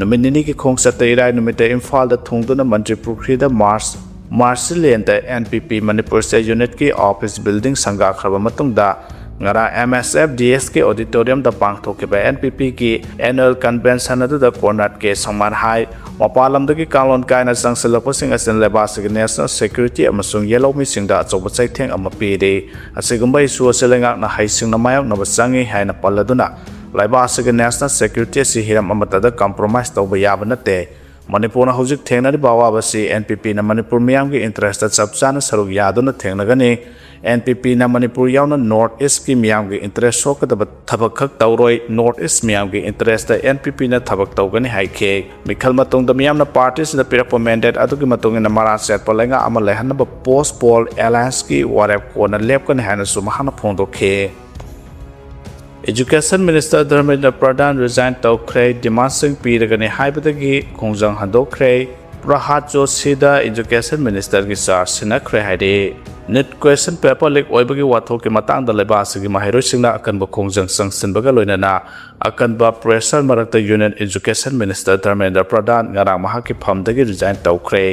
ꯅꯨꯃꯤꯠ ꯅꯤꯅꯤꯒꯤ ꯈꯣꯡꯆꯠꯇ ꯏꯔꯥꯏ ꯅꯨꯃꯤꯠꯇ ꯏꯝꯐꯥꯜꯗ ꯊꯨꯡꯗꯨꯅ ꯃꯟꯇ꯭ꯔꯤ ꯄꯨꯈ꯭ꯔꯤꯗ ꯃꯥꯔꯁ, ꯃꯥꯔꯁꯤꯂꯦꯟꯗ NPP ꯃꯅꯤꯄꯨꯔ ꯁ꯭ꯇꯦꯠ ꯌꯨꯅꯤꯠꯀꯤ ꯑꯣꯐꯤꯁ ꯕꯤꯜꯗꯤꯡ ꯁꯪꯒꯥꯈ꯭ꯔꯕ ꯃꯇꯨꯡꯗ ꯉꯔꯥꯡ MSFDS ꯀꯤ ꯑꯣꯗꯤꯇꯣꯔꯤꯌꯝꯗ ꯄꯥꯡꯊꯣꯛꯈꯤꯕ NPP ꯒꯤ ꯑꯦꯅꯨꯑꯦꯜ ꯀꯟꯚꯦꯟꯁꯟ ꯑꯗꯨꯗ ꯀꯣꯟꯔꯥꯗ ꯀꯦ ꯁꯪꯃꯥꯅ ꯍꯥꯏ, ꯃꯄꯥꯟ ꯂꯝꯗꯒꯤ ꯀꯥꯡꯂꯣꯟ ꯀꯥꯏꯅ ꯆꯪꯁꯤꯜꯂꯛꯄꯁꯤꯡ ꯑꯁꯤꯅ ꯂꯩꯕꯥꯛ ꯑꯁꯤꯒꯤ ꯅꯦꯁꯅꯦꯜ ꯁꯦꯀ꯭ꯌꯨꯔꯤꯇꯤ ꯑꯃꯁꯨꯡ ꯌꯦꯜꯍꯧꯃꯤꯁꯤꯡꯗ ꯑꯆꯧꯕ ꯆꯩꯊꯦꯡ ꯑꯃ ꯄꯤꯔꯤ꯫ ꯑꯁꯤꯒꯨꯝꯕ ꯏꯁꯨ ꯑꯁꯤ ꯂꯩꯉꯥꯛꯅ ꯍꯩꯁꯤꯡꯅ ꯃꯥꯌꯣꯛꯅꯕ ꯆꯪꯏ ꯍꯥꯏꯅ ꯄꯜꯂꯗꯨꯅ, ꯂꯩꯕꯥꯛ ꯑꯁꯤꯒꯤ ꯅꯦꯁꯅꯦꯜ ꯁꯦꯀ꯭ꯌꯨꯔꯤꯇꯤ ꯑꯁꯤ ꯍꯤꯔꯝ ꯑꯃꯠꯇꯗ ꯀꯝꯄ꯭ꯔꯣꯃꯥꯏꯖ ꯇꯧꯕ ꯌꯥꯕ ꯅꯠꯇꯦ꯫ ꯃꯅꯤꯄꯨꯔꯅ ꯍꯧꯖꯤꯛ ꯊꯦꯡꯅꯔꯤꯕ ꯑꯋꯥꯕ ꯑꯁꯤ NPP ꯅ ꯃꯅꯤꯄꯨꯔ ꯃꯤꯌꯥꯝꯒꯤ ꯏꯟꯇꯔꯦꯁꯇ ꯆꯞ ꯆꯥꯅ ꯁꯔꯨꯛ ꯌꯥꯗꯨꯅ ꯊꯦꯡꯅꯒꯅꯤ꯫ NPP ꯅ ꯃꯅꯤꯄꯨꯔ ꯌꯥꯎꯅ ꯅꯣꯔꯠ ꯏꯁ꯭ꯠꯀꯤ ꯃꯤꯌꯥꯝꯒꯤ ꯏꯟꯇꯔꯦꯁ ꯁꯣꯛꯀꯗꯕ ꯊꯕꯛ ꯈꯛ ꯇꯧꯔꯣꯏ, ꯅꯣꯔꯠ ꯏꯁ꯭ꯠ ꯃꯤꯌꯥꯝꯒꯤ ꯏꯟꯇꯔꯦꯁꯇ NPP ꯅ ꯊꯕꯛ ꯇꯧꯒꯅꯤ ꯍꯥꯏꯈꯤ꯫ ꯃꯤꯈꯜ ꯃꯇꯨꯡꯗ ꯃꯤꯌꯥꯝꯅ ꯄꯥꯔꯇꯤ ꯑꯁꯤꯗ ꯄꯤꯔꯛꯄ ꯃꯦꯟꯗꯦꯠ ꯑꯗꯨꯒꯤ ꯃꯇꯨꯡ ꯏꯟꯅ ꯃꯔꯥ ꯆꯦꯠꯄ ꯂꯩꯉꯥꯛ ꯑꯃ ꯂꯩꯍꯟꯅꯕ ꯄꯣꯁ꯭ꯠ ꯄꯣꯜ ꯑꯦꯂꯥꯌꯟꯁꯀꯤ ꯋꯥꯔꯦꯞ ꯀꯣꯟꯅ ꯂꯦꯞꯀꯅꯤ ꯍꯥꯏꯅꯁꯨ ꯃꯍꯥꯛꯅ ꯐꯣꯡꯗꯣꯛꯈꯤ꯫ ꯏꯖꯨꯀꯦꯁꯟ ꯃꯤꯅꯤꯁꯇꯔ ꯙꯔꯃꯦꯟꯗ꯭ꯔ ꯄ꯭ꯔꯙꯥꯟ ꯔꯤꯖꯥꯏꯟ ꯇꯧꯈ꯭ꯔꯦ꯫ ꯗꯤꯃꯥꯟꯁꯤꯡ ꯄꯤꯔꯒꯅꯤ ꯍꯥꯏꯕꯗꯒꯤ ꯈꯣꯡꯖꯪ ꯍꯟꯗꯣꯛꯈ꯭ꯔꯦ꯫ ꯄ꯭ꯔꯍꯥꯗ ꯖꯣꯁꯤꯗ ꯏꯖꯨꯀꯦꯁꯟ ꯃꯤꯅꯤꯁꯇꯔꯒꯤ ꯆꯥꯔꯖ ꯁꯤꯟꯅꯈ꯭ꯔꯦ ꯍꯥꯏꯔꯤ꯫ ꯅꯤꯠ ꯀ꯭ꯋꯦꯁꯟ ꯄꯦꯄꯔ ꯂꯤꯛ ꯑꯣꯏꯕꯒꯤ ꯋꯥꯊꯣꯛꯀꯤ ꯃꯇꯥꯡꯗ ꯂꯩꯕꯥꯛ ꯑꯁꯤꯒꯤ ꯃꯍꯩꯔꯣꯏꯁꯤꯡꯅ ꯑꯀꯟꯕ ꯈꯣꯡꯖꯪ ꯆꯪꯁꯤꯟꯕꯒ ꯂꯣꯏꯅꯅ ꯑꯀꯟꯕ ꯄ꯭ꯔꯦꯁꯔ ꯃꯔꯛꯇ ꯌꯨꯅꯤꯌꯟ ꯏꯖꯨꯀꯦꯁꯟ ꯃꯤꯅꯤꯁꯇꯔ ꯙꯔꯃꯦꯟꯗ꯭ꯔ ꯄ꯭ꯔꯙꯥꯟ ꯉꯔꯥꯡ ꯃꯍꯥꯛꯀꯤ ꯐꯝꯗꯒꯤ ꯔꯤꯖꯥꯏꯟ ꯇꯧꯈ꯭ꯔꯦ꯫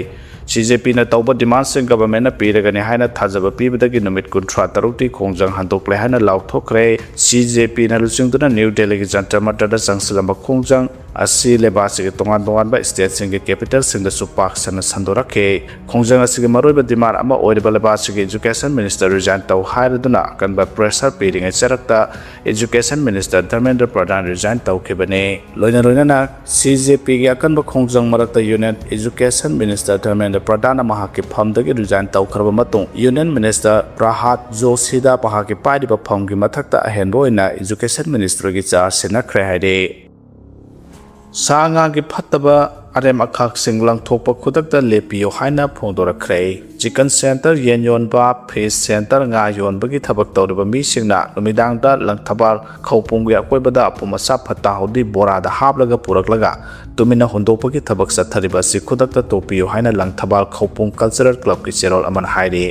ꯁꯤ ꯖꯦ ꯄꯤꯅ ꯇꯧꯕ ꯗꯤꯃꯥꯟꯁꯤꯡ ꯒꯚꯔꯟꯃꯦꯟꯠꯅ ꯄꯤꯔꯒꯅꯤ ꯍꯥꯏꯅ ꯊꯥꯖꯕ ꯄꯤꯕꯗꯒꯤ ꯅꯨꯃꯤꯠ ꯀꯨꯟꯊ꯭ꯔꯥ ꯇꯔꯨꯛꯇꯤ ꯈꯣꯡꯖꯪ ꯍꯟꯗꯣꯛꯂꯦ ꯍꯥꯏꯅ ꯂꯥꯎꯊꯣꯛꯈ꯭ꯔꯦ꯫ ꯁꯤ ꯖꯦ ꯄꯤꯅ ꯂꯨꯆꯤꯡꯗꯨꯅ ꯅ꯭ꯌꯨ ꯗꯦꯜꯂꯤꯒꯤ ꯖꯟꯇꯔ ꯃꯟꯇꯔꯗ ꯆꯪꯁꯤꯜꯂꯝꯕ ꯈꯣꯡꯖꯪ ꯑꯁꯤ ꯂꯩꯕꯥꯛ ꯑꯁꯤꯒꯤ ꯇꯣꯉꯥꯟ ꯇꯣꯉꯥꯟꯕ ꯁ꯭ꯇꯦꯠꯁꯤꯡꯒꯤ ꯀꯦꯄꯤꯇꯦꯜꯁꯤꯡꯗꯁꯨ ꯄꯥꯛ ꯁꯟꯅ ꯁꯟꯗꯣꯔꯛꯈꯤ꯫ ꯈꯣꯡꯖꯪ ꯑꯁꯤꯒꯤ ꯃꯔꯨꯑꯣꯏꯕ ꯗꯤꯃꯥꯟ ꯑꯃ ꯑꯣꯏꯔꯤꯕ ꯂꯩꯕꯥꯛ ꯑꯁꯤꯒꯤ ꯏꯖꯨꯀꯦꯁꯟ ꯃꯤꯅꯤꯁꯇꯔ ꯔꯤꯖꯥꯏꯟ ꯇꯧ ꯍꯥꯏꯔꯗꯨꯅ ꯑꯀꯟꯕ ꯄ꯭ꯔꯦꯁꯔ ꯄꯤꯔꯤꯉꯩ ꯆꯔꯛꯇ ꯏꯖꯨꯀꯦꯁꯟ ꯃꯤꯅꯤꯁꯇꯔ ꯙꯔꯃꯦꯟꯗ꯭ꯔ ꯄ꯭ꯔꯙꯥꯟ ꯔꯤꯖꯥꯏꯟ ꯇꯧꯈꯤꯕꯅꯤ꯫ ꯂꯣꯏꯅ ꯂꯣꯏꯅꯅ ꯁꯤ ꯖꯦ ꯄꯤꯒꯤ ꯑꯀꯟꯕ ꯈꯣꯡꯖꯪ ꯃꯔꯛꯇ ꯌꯨꯅꯤꯌꯟ ꯏꯖꯨꯀꯦꯁꯟ ꯃꯤꯅꯤꯁꯇꯔ ꯙꯔꯃꯦꯟꯗ꯭ꯔ ꯄ꯭ꯔꯙꯥꯟꯅ ꯃꯍꯥꯛꯀꯤ ꯐꯝꯗꯒꯤ ꯔꯤꯖꯥꯏꯟ ꯇꯧꯈ꯭ꯔꯕ ꯃꯇꯨꯡ, ꯌꯨꯅꯤꯌꯟ ꯃꯤꯅꯤꯁꯇꯔ ꯄ꯭ꯔꯍꯥꯗ ꯖꯣꯁꯤꯗ ꯃꯍꯥꯛꯀꯤ ꯄꯥꯏꯔꯤꯕ ꯐꯝꯒꯤ ꯃꯊꯛꯇ ꯑꯍꯦꯟꯕ ꯑꯣꯏꯅ ꯏꯖꯨꯀꯦꯁꯟ ꯃꯤꯅꯤꯁꯇ꯭ꯔꯤꯒꯤ ꯆꯥꯔꯖ ꯁꯤꯟꯅꯈ꯭ꯔꯦ ꯍꯥꯏꯔꯤ꯫ ꯁꯥ ꯉꯥꯒꯤ ꯐꯠꯇꯕ ꯑꯔꯦꯝ ꯑꯈꯥꯛꯁꯤꯡ ꯂꯪꯊꯣꯛꯄ ꯈꯨꯗꯛꯇ ꯂꯦꯞꯄꯤꯌꯨ ꯍꯥꯏꯅ ꯐꯣꯡꯗꯣꯔꯛꯈ꯭ꯔꯦ꯫ ꯆꯤꯀꯟ ꯁꯦꯟꯇꯔ, ꯌꯦꯟ ꯌꯣꯟꯕ, ꯐꯤꯁ ꯁꯦꯟꯇꯔ, ꯉꯥ ꯌꯣꯟꯕꯒꯤ ꯊꯕꯛ ꯇꯧꯔꯤꯕ ꯃꯤꯁꯤꯡꯅ ꯅꯨꯃꯤꯗꯥꯡꯗ ꯂꯪꯊꯕꯥꯜ ꯈꯧꯄꯨꯝꯒꯤ ꯑꯀꯣꯏꯕꯗ ꯑꯄꯨꯝ ꯑꯁꯥ ꯐꯠꯇ ꯍꯥꯎꯗꯤ ꯕꯣꯔꯥꯗ ꯍꯥꯞꯂꯒ ꯄꯨꯔꯛꯂꯒ ꯇꯨꯃꯤꯟꯅ ꯍꯨꯟꯗꯣꯛꯄꯒꯤ ꯊꯕꯛ ꯆꯠꯊꯔꯤꯕ ꯑꯁꯤ ꯈꯨꯗꯛꯇ ꯇꯣꯛꯄꯤꯌꯨ ꯍꯥꯏꯅ ꯂꯪꯊꯕꯥꯜ ꯈꯧꯄꯨꯝ ꯀꯜꯆꯔꯦꯜ ꯀ꯭ꯂꯕꯀꯤ ꯆꯦꯔꯣꯜ ꯑꯃꯅ ꯍꯥꯏꯔꯤ꯫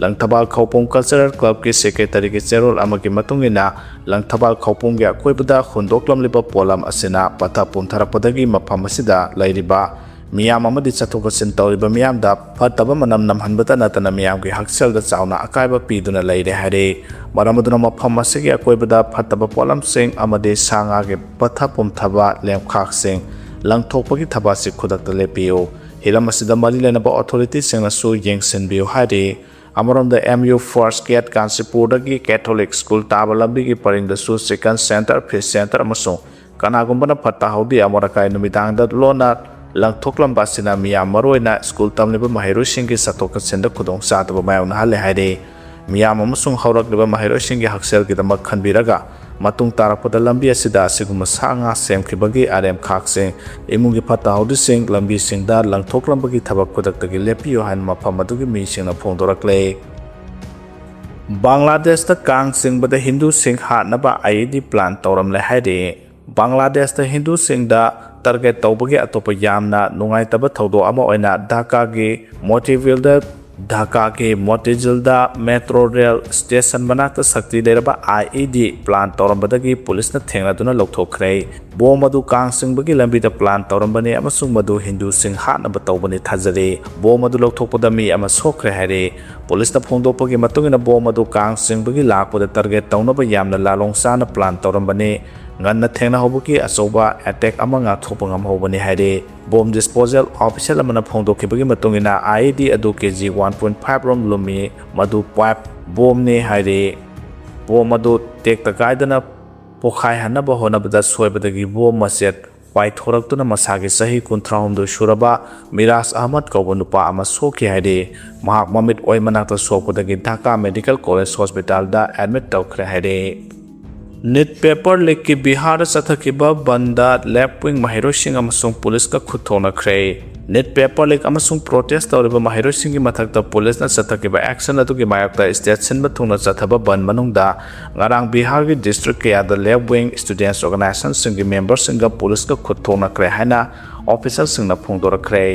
ꯂꯪꯊꯕꯥꯜ ꯈꯧꯄꯨꯝ ꯀꯜꯆꯔꯦꯜ ꯀ꯭ꯂꯕꯀꯤ ꯁꯦꯀ꯭ꯔꯦꯇꯔꯤꯒꯤ ꯆꯦꯔꯣꯜ ꯑꯃꯒꯤ ꯃꯇꯨꯡ ꯏꯟꯅ, ꯂꯪꯊꯕꯥꯜ ꯈꯧꯄꯨꯝꯒꯤ ꯑꯀꯣꯏꯕꯗ ꯍꯨꯟꯗꯣꯛꯂꯝꯂꯤꯕ ꯄꯣꯠꯂꯝ ꯑꯁꯤꯅ ꯄꯠꯊ ꯄꯨꯝꯊꯔꯛꯄꯗꯒꯤ ꯃꯐꯝ ꯑꯁꯤꯗ ꯂꯩꯔꯤꯕ ꯃꯤꯌꯥꯝ ꯑꯃꯗꯤ ꯆꯠꯊꯣꯛ ꯆꯠꯁꯤꯟ ꯇꯧꯔꯤꯕ ꯃꯤꯌꯥꯝꯗ ꯐꯠꯇꯕ ꯃꯅꯝ ꯅꯝꯍꯟꯕꯇ ꯅꯠꯇꯅ ꯃꯤꯌꯥꯝꯒꯤ ꯍꯛꯁꯦꯜꯗ ꯆꯥꯎꯅ ꯑꯀꯥꯏꯕ ꯄꯤꯗꯨꯅ ꯂꯩꯔꯦ ꯍꯥꯏꯔꯤ꯫ ꯃꯔꯝ ꯑꯗꯨꯅ ꯃꯐꯝ ꯑꯁꯤꯒꯤ ꯑꯀꯣꯏꯕꯗ ꯐꯠꯇꯕ ꯄꯣꯠꯂꯝꯁꯤꯡ ꯑꯃꯗꯤ ꯁꯥ ꯉꯥꯒꯤ ꯄꯠꯊ ꯄꯨꯝꯊꯕ ꯂꯦꯝꯈꯥꯛꯁꯤꯡ ꯂꯪꯊꯣꯛꯄꯒꯤ ꯊꯕꯛ ꯑꯁꯤ ꯈꯨꯗꯛꯇ ꯂꯦꯞꯄꯤꯌꯨ꯫ ꯍꯤꯔꯝ ꯑꯁꯤꯗ ꯃꯔꯤ ꯂꯩꯅꯕ ꯑꯣꯊꯣꯔꯤꯇꯤꯁꯤꯡꯅꯁꯨ ꯌꯦꯡꯁꯤꯟꯕꯤꯌꯨ ꯍꯥꯏꯔꯤ꯫ ꯑꯃꯔꯣꯝꯗ, ꯑꯦꯝ ꯌꯨ ꯐꯥꯔꯁ ꯒꯦꯠ ꯀꯥꯟꯆꯤꯄꯨꯔꯗꯒꯤ ꯀꯦꯊꯣꯂꯤꯛ ꯁ꯭ꯀꯨꯜ ꯇꯥꯕ ꯂꯝꯕꯤꯒꯤ ꯄꯔꯤꯡꯗꯁꯨ ꯆꯤꯀꯟ ꯁꯦꯟꯇꯔ, ꯐꯤꯁ ꯁꯦꯟꯇꯔ ꯑꯃꯁꯨꯡ ꯀꯅꯥꯒꯨꯝꯕꯅ ꯐꯠꯇ ꯍꯥꯎꯗꯤ ꯑꯃꯣꯠ ꯑꯀꯥꯏ ꯅꯨꯃꯤꯗꯥꯡꯗ ꯂꯣꯟꯅ ꯂꯪꯊꯣꯛꯂꯝꯕ ꯑꯁꯤꯅ ꯃꯤꯌꯥꯝ, ꯃꯔꯨꯑꯣꯏꯅ ꯁ꯭ꯀꯨꯜ ꯇꯝꯂꯤꯕ ꯃꯍꯩꯔꯣꯏꯁꯤꯡꯒꯤ ꯆꯠꯊꯣꯛ ꯆꯠꯁꯤꯟꯗ ꯈꯨꯗꯣꯡꯆꯥꯗꯕ ꯃꯥꯌꯣꯛꯅꯍꯜꯂꯦ ꯍꯥꯏꯔꯤ꯫ ꯃꯤꯌꯥꯝ ꯑꯃꯁꯨꯡ ꯍꯧꯔꯛꯂꯤꯕ ꯃꯍꯩꯔꯣꯏꯁꯤꯡꯒꯤ ꯍꯛꯁꯦꯜꯒꯤꯗꯃꯛ ꯈꯟꯕꯤꯔꯒ, ꯃꯇꯨꯡ ꯇꯥꯔꯛꯄꯗ ꯂꯝꯕꯤ ꯑꯁꯤꯗ ꯑꯁꯤꯒꯨꯝꯕ ꯁꯥ ꯉꯥ ꯁꯦꯝꯈꯤꯕꯒꯤ ꯑꯔꯦꯝꯈꯥꯛꯁꯤꯡ, ꯏꯃꯨꯡꯒꯤ ꯐꯠꯇ ꯍꯥꯎꯗꯤꯁꯤꯡ ꯂꯝꯕꯤꯁꯤꯡꯗ ꯂꯪꯊꯣꯛꯂꯝꯕꯒꯤ ꯊꯕꯛ ꯈꯨꯗꯛꯇꯒꯤ ꯂꯦꯞꯄꯤꯌꯨ ꯍꯥꯏꯅ ꯃꯐꯝ ꯑꯗꯨꯒꯤ ꯃꯤꯁꯤꯡꯅ ꯐꯣꯡꯗꯣꯔꯛꯂꯦ꯫ ꯕꯪꯒ꯭ꯂꯥꯗꯦꯁꯇ ꯀꯥꯡ ꯆꯤꯡꯕꯗ ꯍꯤꯟꯗꯨꯁꯤꯡ ꯍꯥꯠꯅꯕ ꯑꯥꯏ ꯏ ꯗꯤ ꯄ꯭ꯂꯥꯟ ꯇꯧꯔꯝꯂꯦ ꯍꯥꯏꯔꯤ꯫ ꯕꯪꯒ꯭ꯂꯥꯗꯦꯁꯇ ꯍꯤꯟꯗꯨꯁꯤꯡꯗ ꯇꯥꯔꯒꯦꯠ ꯇꯧꯕꯒꯤ ꯑꯇꯣꯞꯄ ꯌꯥꯝꯅ ꯅꯨꯡꯉꯥꯏꯇꯕ ꯊꯧꯗꯣꯛ ꯑꯃ ꯑꯣꯏꯅ ꯙꯥꯀꯥꯒꯤ ꯃꯣꯇꯤꯚꯤꯜꯗ ꯙꯥꯀꯥꯒꯤ ꯃꯣꯇꯤꯖꯤꯜꯗ ꯃꯦꯇ꯭ꯔꯣ ꯔꯦꯜ ꯁ꯭ꯇꯦꯁꯟ ꯃꯅꯥꯛꯇ ꯁꯛꯇꯤ ꯂꯩꯔꯕ IED ꯄ꯭ꯂꯥꯟ ꯇꯧꯔꯝꯕꯗꯒꯤ ꯄꯨꯂꯤꯁꯅ ꯊꯦꯡꯅꯗꯨꯅ ꯂꯧꯊꯣꯛꯈ꯭ꯔꯦ꯫ ꯕꯣꯝ ꯑꯗꯨ ꯀꯥꯡ ꯆꯤꯡꯕꯒꯤ ꯂꯝꯕꯤꯗ ꯄ꯭ꯂꯥꯟ ꯇꯧꯔꯝꯕꯅꯤ ꯑꯃꯁꯨꯡ ꯃꯗꯨ ꯍꯤꯟꯗꯨꯁꯤꯡ ꯍꯥꯠꯅꯕ ꯇꯧꯕꯅꯤ ꯊꯥꯖꯔꯤ꯫ ꯕꯣꯝ ꯑꯗꯨ ꯂꯧꯊꯣꯛꯄꯗ ꯃꯤ ꯑꯃ ꯁꯣꯛꯈ꯭ꯔꯦ ꯍꯥꯏꯔꯤ꯫ ꯄꯨꯂꯤꯁꯅ ꯐꯣꯡꯗꯣꯛꯄꯒꯤ ꯃꯇꯨꯡ ꯏꯟꯅ, ꯕꯣꯝ ꯑꯗꯨ ꯀꯥꯡ ꯆꯤꯡꯕꯒꯤ ꯂꯥꯛꯄꯗ ꯇꯥꯔꯒꯦꯠ ꯇꯧꯅꯕ ꯌꯥꯝꯅ ꯂꯥꯂꯣꯡ ꯆꯥꯅ ꯄ꯭ꯂꯥꯟ ꯇꯧꯔꯝꯕꯅꯤ꯫ ꯉꯟꯅ ꯊꯦꯡꯅꯍꯧꯕꯒꯤ ꯑꯆꯧꯕ ꯑꯦꯇꯦꯛ ꯑꯃ ꯉꯥꯛꯊꯣꯛꯄ ꯉꯝꯍꯧꯕꯅꯤ ꯍꯥꯏꯔꯤ꯫ ꯕꯣꯝ ꯗꯤꯁꯄꯣꯖꯦꯜ ꯑꯣꯐꯤꯁꯤꯌꯦꯜ ꯑꯃꯅ ꯐꯣꯡꯗꯣꯛꯈꯤꯕꯒꯤ ꯃꯇꯨꯡ ꯏꯟꯅ, IED ꯑꯗꯨ KG one point five ꯔꯣꯝ ꯂꯨꯝꯃꯤ, ꯃꯗꯨ ꯄꯥꯏꯞ ꯕꯣꯝꯅꯤ ꯍꯥꯏꯔꯤ꯫ ꯕꯣꯝ ꯑꯗꯨ ꯇꯦꯛꯇ ꯀꯥꯏꯗꯅ ꯄꯣꯈꯥꯏꯍꯟꯅꯕ ꯍꯣꯠꯅꯕꯗ ꯁꯣꯏꯕꯗꯒꯤ ꯕꯣꯝ ꯃꯆꯦꯠ ꯄꯥꯏꯊꯣꯔꯛꯇꯨꯅ ꯃꯁꯥꯒꯤ ꯆꯍꯤ ꯀꯨꯟꯊ꯭ꯔꯥꯍꯨꯝꯗꯣꯏ ꯁꯨꯔꯕ ꯃꯤꯔꯥꯖ ꯑꯍꯃꯗ ꯀꯧꯕ ꯅꯨꯄꯥ ꯑꯃ ꯁꯣꯛꯈꯤ ꯍꯥꯏꯔꯤ꯫ ꯃꯍꯥꯛ ꯃꯃꯤꯠ ꯑꯣꯏ ꯃꯅꯥꯛꯇ ꯁꯣꯛꯄꯗꯒꯤ ꯙꯥꯀꯥ ꯃꯦꯗꯤꯀꯦꯜ ꯀꯣꯂꯦꯖ ꯍꯣꯁꯄꯤꯇꯥꯜꯗ ꯑꯦꯗꯃꯤꯠ ꯇꯧꯈ꯭ꯔꯦ ꯍꯥꯏꯔꯤ꯫ ꯅꯤꯠ ꯄꯦꯄꯔ ꯂꯤꯛꯀꯤ ꯕꯤꯍꯥꯔꯗ ꯆꯠꯊꯈꯤꯕ ꯕꯟꯗ ꯂꯦꯐ ꯋꯤꯡ ꯃꯍꯩꯔꯣꯏꯁꯤꯡ ꯑꯃꯁꯨꯡ ꯄꯨꯂꯤꯁꯀ ꯈꯨꯠ ꯊꯣꯛꯅꯈ꯭ꯔꯦ꯫ ꯅꯤꯠ ꯄꯦꯄꯔ ꯂꯤꯛ ꯑꯃꯁꯨꯡ ꯄ꯭ꯔꯣꯇꯦꯁ ꯇꯧꯔꯤꯕ ꯃꯍꯩꯔꯣꯏꯁꯤꯡꯒꯤ ꯃꯊꯛꯇ ꯄꯨꯂꯤꯁꯅ ꯆꯠꯊꯈꯤꯕ ꯑꯦꯛꯁꯟ ꯑꯗꯨꯒꯤ ꯃꯥꯌꯣꯛꯇ ꯁ꯭ꯇꯦꯠ ꯁꯤꯟꯕ ꯊꯨꯡꯅ ꯆꯠꯊꯕ ꯕꯟ ꯃꯅꯨꯡꯗ ꯉꯔꯥꯡ ꯕꯤꯍꯥꯔꯒꯤ ꯗꯤꯁꯇ꯭ꯔꯤꯛ ꯀꯌꯥꯗ ꯂꯦꯐ ꯋꯤꯡ ꯁ꯭ꯇꯨꯗꯦꯟꯠꯁ ꯑꯣꯔꯒꯅꯥꯏꯖꯦꯁꯟꯁꯤꯡꯒꯤ ꯃꯦꯝꯕꯔꯁꯤꯡꯒ ꯄꯨꯂꯤꯁꯀ ꯈꯨꯠ ꯊꯣꯛꯅꯈ꯭ꯔꯦ ꯍꯥꯏꯅ ꯑꯣꯐꯤꯁꯤꯌꯦꯜꯁꯤꯡꯅ ꯐꯣꯡꯗꯣꯔꯛꯈ꯭ꯔꯦ꯫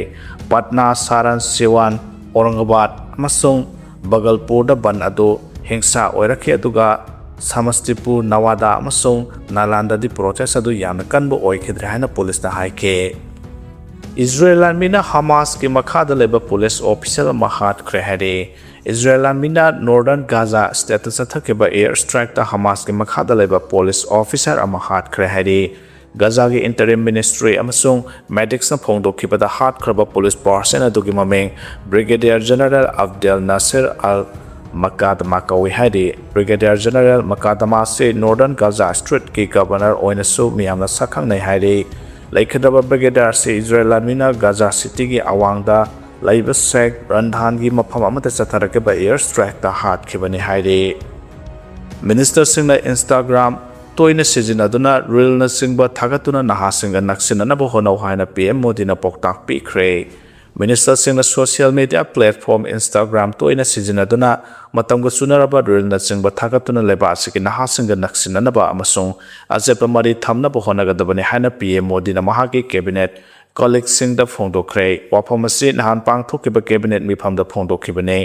ꯄꯠꯅꯥ, ꯁꯥꯔꯟ, ꯁꯤꯋꯥꯟ, ꯑꯧꯔꯪꯒꯕꯥꯗ ꯑꯃꯁꯨꯡ ꯕꯒꯜꯄꯨꯔꯗ ꯕꯟ ꯑꯗꯨ ꯍꯤꯡꯁꯥ ꯑꯣꯏꯔꯛꯈꯤ, ꯑꯗꯨꯒ ꯁꯃꯁꯇꯤꯄꯨꯔ, ꯅꯋꯥꯗꯥ ꯑꯃꯁꯨꯡ ꯅꯥꯂꯥꯟꯗꯗꯤ ꯄ꯭ꯔꯣꯇꯦꯁ ꯑꯗꯨ ꯌꯥꯝꯅ ꯀꯟꯕ ꯑꯣꯏꯈꯤꯗ꯭ꯔꯦ ꯍꯥꯏꯅ ꯄꯨꯂꯤꯁꯅ ꯍꯥꯏꯈꯤ꯫ ꯏꯖꯔꯦꯜ ꯂꯥꯟꯃꯤꯅ ꯍꯃꯥꯁꯀꯤ ꯃꯈꯥꯗ ꯂꯩꯕ ꯄꯨꯂꯤꯁ ꯑꯣꯐꯤꯁꯤꯌꯦꯜ ꯑꯃ ꯍꯥꯠꯈ꯭ꯔꯦ ꯍꯥꯏꯔꯤ꯫ ꯏꯖꯔꯦꯜ ꯂꯥꯟꯃꯤꯅ ꯅꯣꯔꯗꯔꯟ ꯒꯥꯖꯥ ꯁ꯭ꯇꯦꯠꯇ ꯆꯠꯊꯈꯤꯕ ꯑꯦꯌꯔ ꯁ꯭ꯇ꯭ꯔꯥꯏꯛꯇ ꯍꯃꯥꯁꯀꯤ ꯃꯈꯥꯗ ꯂꯩꯕ ꯄꯨꯂꯤꯁ ꯑꯣꯐꯤꯁꯔ ꯑꯃ ꯍꯥꯠꯈ꯭ꯔꯦ ꯍꯥꯏꯔꯤ꯫ ꯒꯥꯖꯥꯒꯤ ꯏꯟꯇꯔꯤꯝ ꯃꯤꯅꯤꯁꯇ꯭ꯔꯤ ꯑꯃꯁꯨꯡ ꯃꯦꯗꯤꯛꯁꯅ ꯐꯣꯡꯗꯣꯛꯈꯤꯕꯗ, ꯍꯥꯠꯈ꯭ꯔꯕ ꯄꯨꯂꯤꯁ ꯄꯥꯔꯁꯟ ꯑꯗꯨꯒꯤ ꯃꯃꯤꯡ ꯕ꯭ꯔꯤꯒꯦꯗꯤꯌꯔ ꯖꯦꯅꯔꯦꯜ ꯑꯕꯗꯦꯜ ꯅꯥꯁꯤꯔ ꯑꯜ ꯃꯀꯥꯗꯃꯥ ꯀꯧꯏ ꯍꯥꯏꯔꯤ꯫ ꯕ꯭ꯔꯤꯒꯦꯗꯤꯌꯔ ꯖꯦꯅꯔꯦꯜ ꯃꯀꯥꯗꯃꯥ ꯑꯁꯤ ꯅꯣꯔꯗꯔꯟ ꯒꯥꯖꯥ ꯁ꯭ꯇ꯭ꯔꯤꯞꯀꯤ ꯒꯕꯔꯅꯔ ꯑꯣꯏꯅꯁꯨ ꯃꯤꯌꯥꯝꯅ ꯁꯛꯈꯪꯅꯩ ꯍꯥꯏꯔꯤ꯫ ꯂꯩꯈꯤꯗ꯭ꯔꯕ ꯕ꯭ꯔꯤꯒꯦꯗꯤꯌꯔ ꯑꯁꯤ ꯏꯖꯔꯦꯜ ꯂꯥꯟꯃꯤꯅ ꯒꯥꯖꯥ ꯁꯤꯇꯤꯒꯤ ꯑꯋꯥꯡꯗ ꯂꯩꯕ ꯁꯦꯛ ꯔꯟꯙꯥꯟꯒꯤ ꯃꯐꯝ ꯑꯃꯗ ꯆꯠꯊꯔꯛꯈꯤꯕ ꯑꯦꯌꯔ ꯁ꯭ꯇ꯭ꯔꯥꯏꯛꯇ ꯍꯥꯠꯈꯤꯕꯅꯤ ꯍꯥꯏꯔꯤ꯫ ꯃꯤꯅꯤꯁꯇꯔꯁꯤꯡꯅ Instagram ꯇꯣꯏꯅ ꯁꯤꯖꯤꯟꯅꯗꯨꯅ ꯔꯤꯜꯅꯆꯤꯡꯕ ꯊꯥꯒꯠꯇꯨꯅ ꯅꯍꯥꯁꯤꯡꯒ ꯅꯛꯁꯤꯟꯅꯅꯕ ꯍꯣꯠꯅꯧ ꯍꯥꯏꯅ PM ꯃꯣꯗꯤꯅ ꯄꯥꯎꯇꯥꯛ ꯄꯤꯈ꯭ꯔꯦ꯫ ꯃꯤꯅꯤꯁꯇꯔꯁꯤꯡꯅ ꯁꯣꯁꯤꯌꯦꯜ ꯃꯤꯗꯤꯌꯥ ꯄ꯭ꯂꯦꯠꯐꯣꯔꯝ Instagram ꯇꯣꯏꯅ ꯁꯤꯖꯤꯟꯅꯗꯨꯅ ꯃꯇꯝꯒ ꯆꯨꯅꯔꯕ ꯔꯤꯜꯅꯆꯤꯡꯕ ꯊꯥꯒꯠꯇꯨꯅ ꯂꯩꯕꯥꯛ ꯑꯁꯤꯒꯤ ꯅꯍꯥꯁꯤꯡꯒ ꯅꯛꯁꯤꯟꯅꯅꯕ ꯑꯃꯁꯨꯡ ꯑꯆꯦꯠꯄ ꯃꯔꯤ ꯊꯝꯅꯕ ꯍꯣꯠꯅꯒꯗꯕꯅꯤ ꯍꯥꯏꯅ PM ꯃꯣꯗꯤꯅ ꯃꯍꯥꯛꯀꯤ ꯀꯦꯕꯤꯅꯦꯠ ꯀꯣꯂꯤꯛꯁꯤꯡꯗ ꯐꯣꯡꯗꯣꯛꯈ꯭ꯔꯦ꯫ ꯋꯥꯐꯝ ꯑꯁꯤ ꯅꯍꯥꯟ ꯄꯥꯡꯊꯣꯛꯈꯤꯕ ꯀꯦꯕꯤꯅꯦꯠ ꯃꯤꯐꯝꯗ ꯐꯣꯡꯗꯣꯛꯈꯤꯕꯅꯤ꯫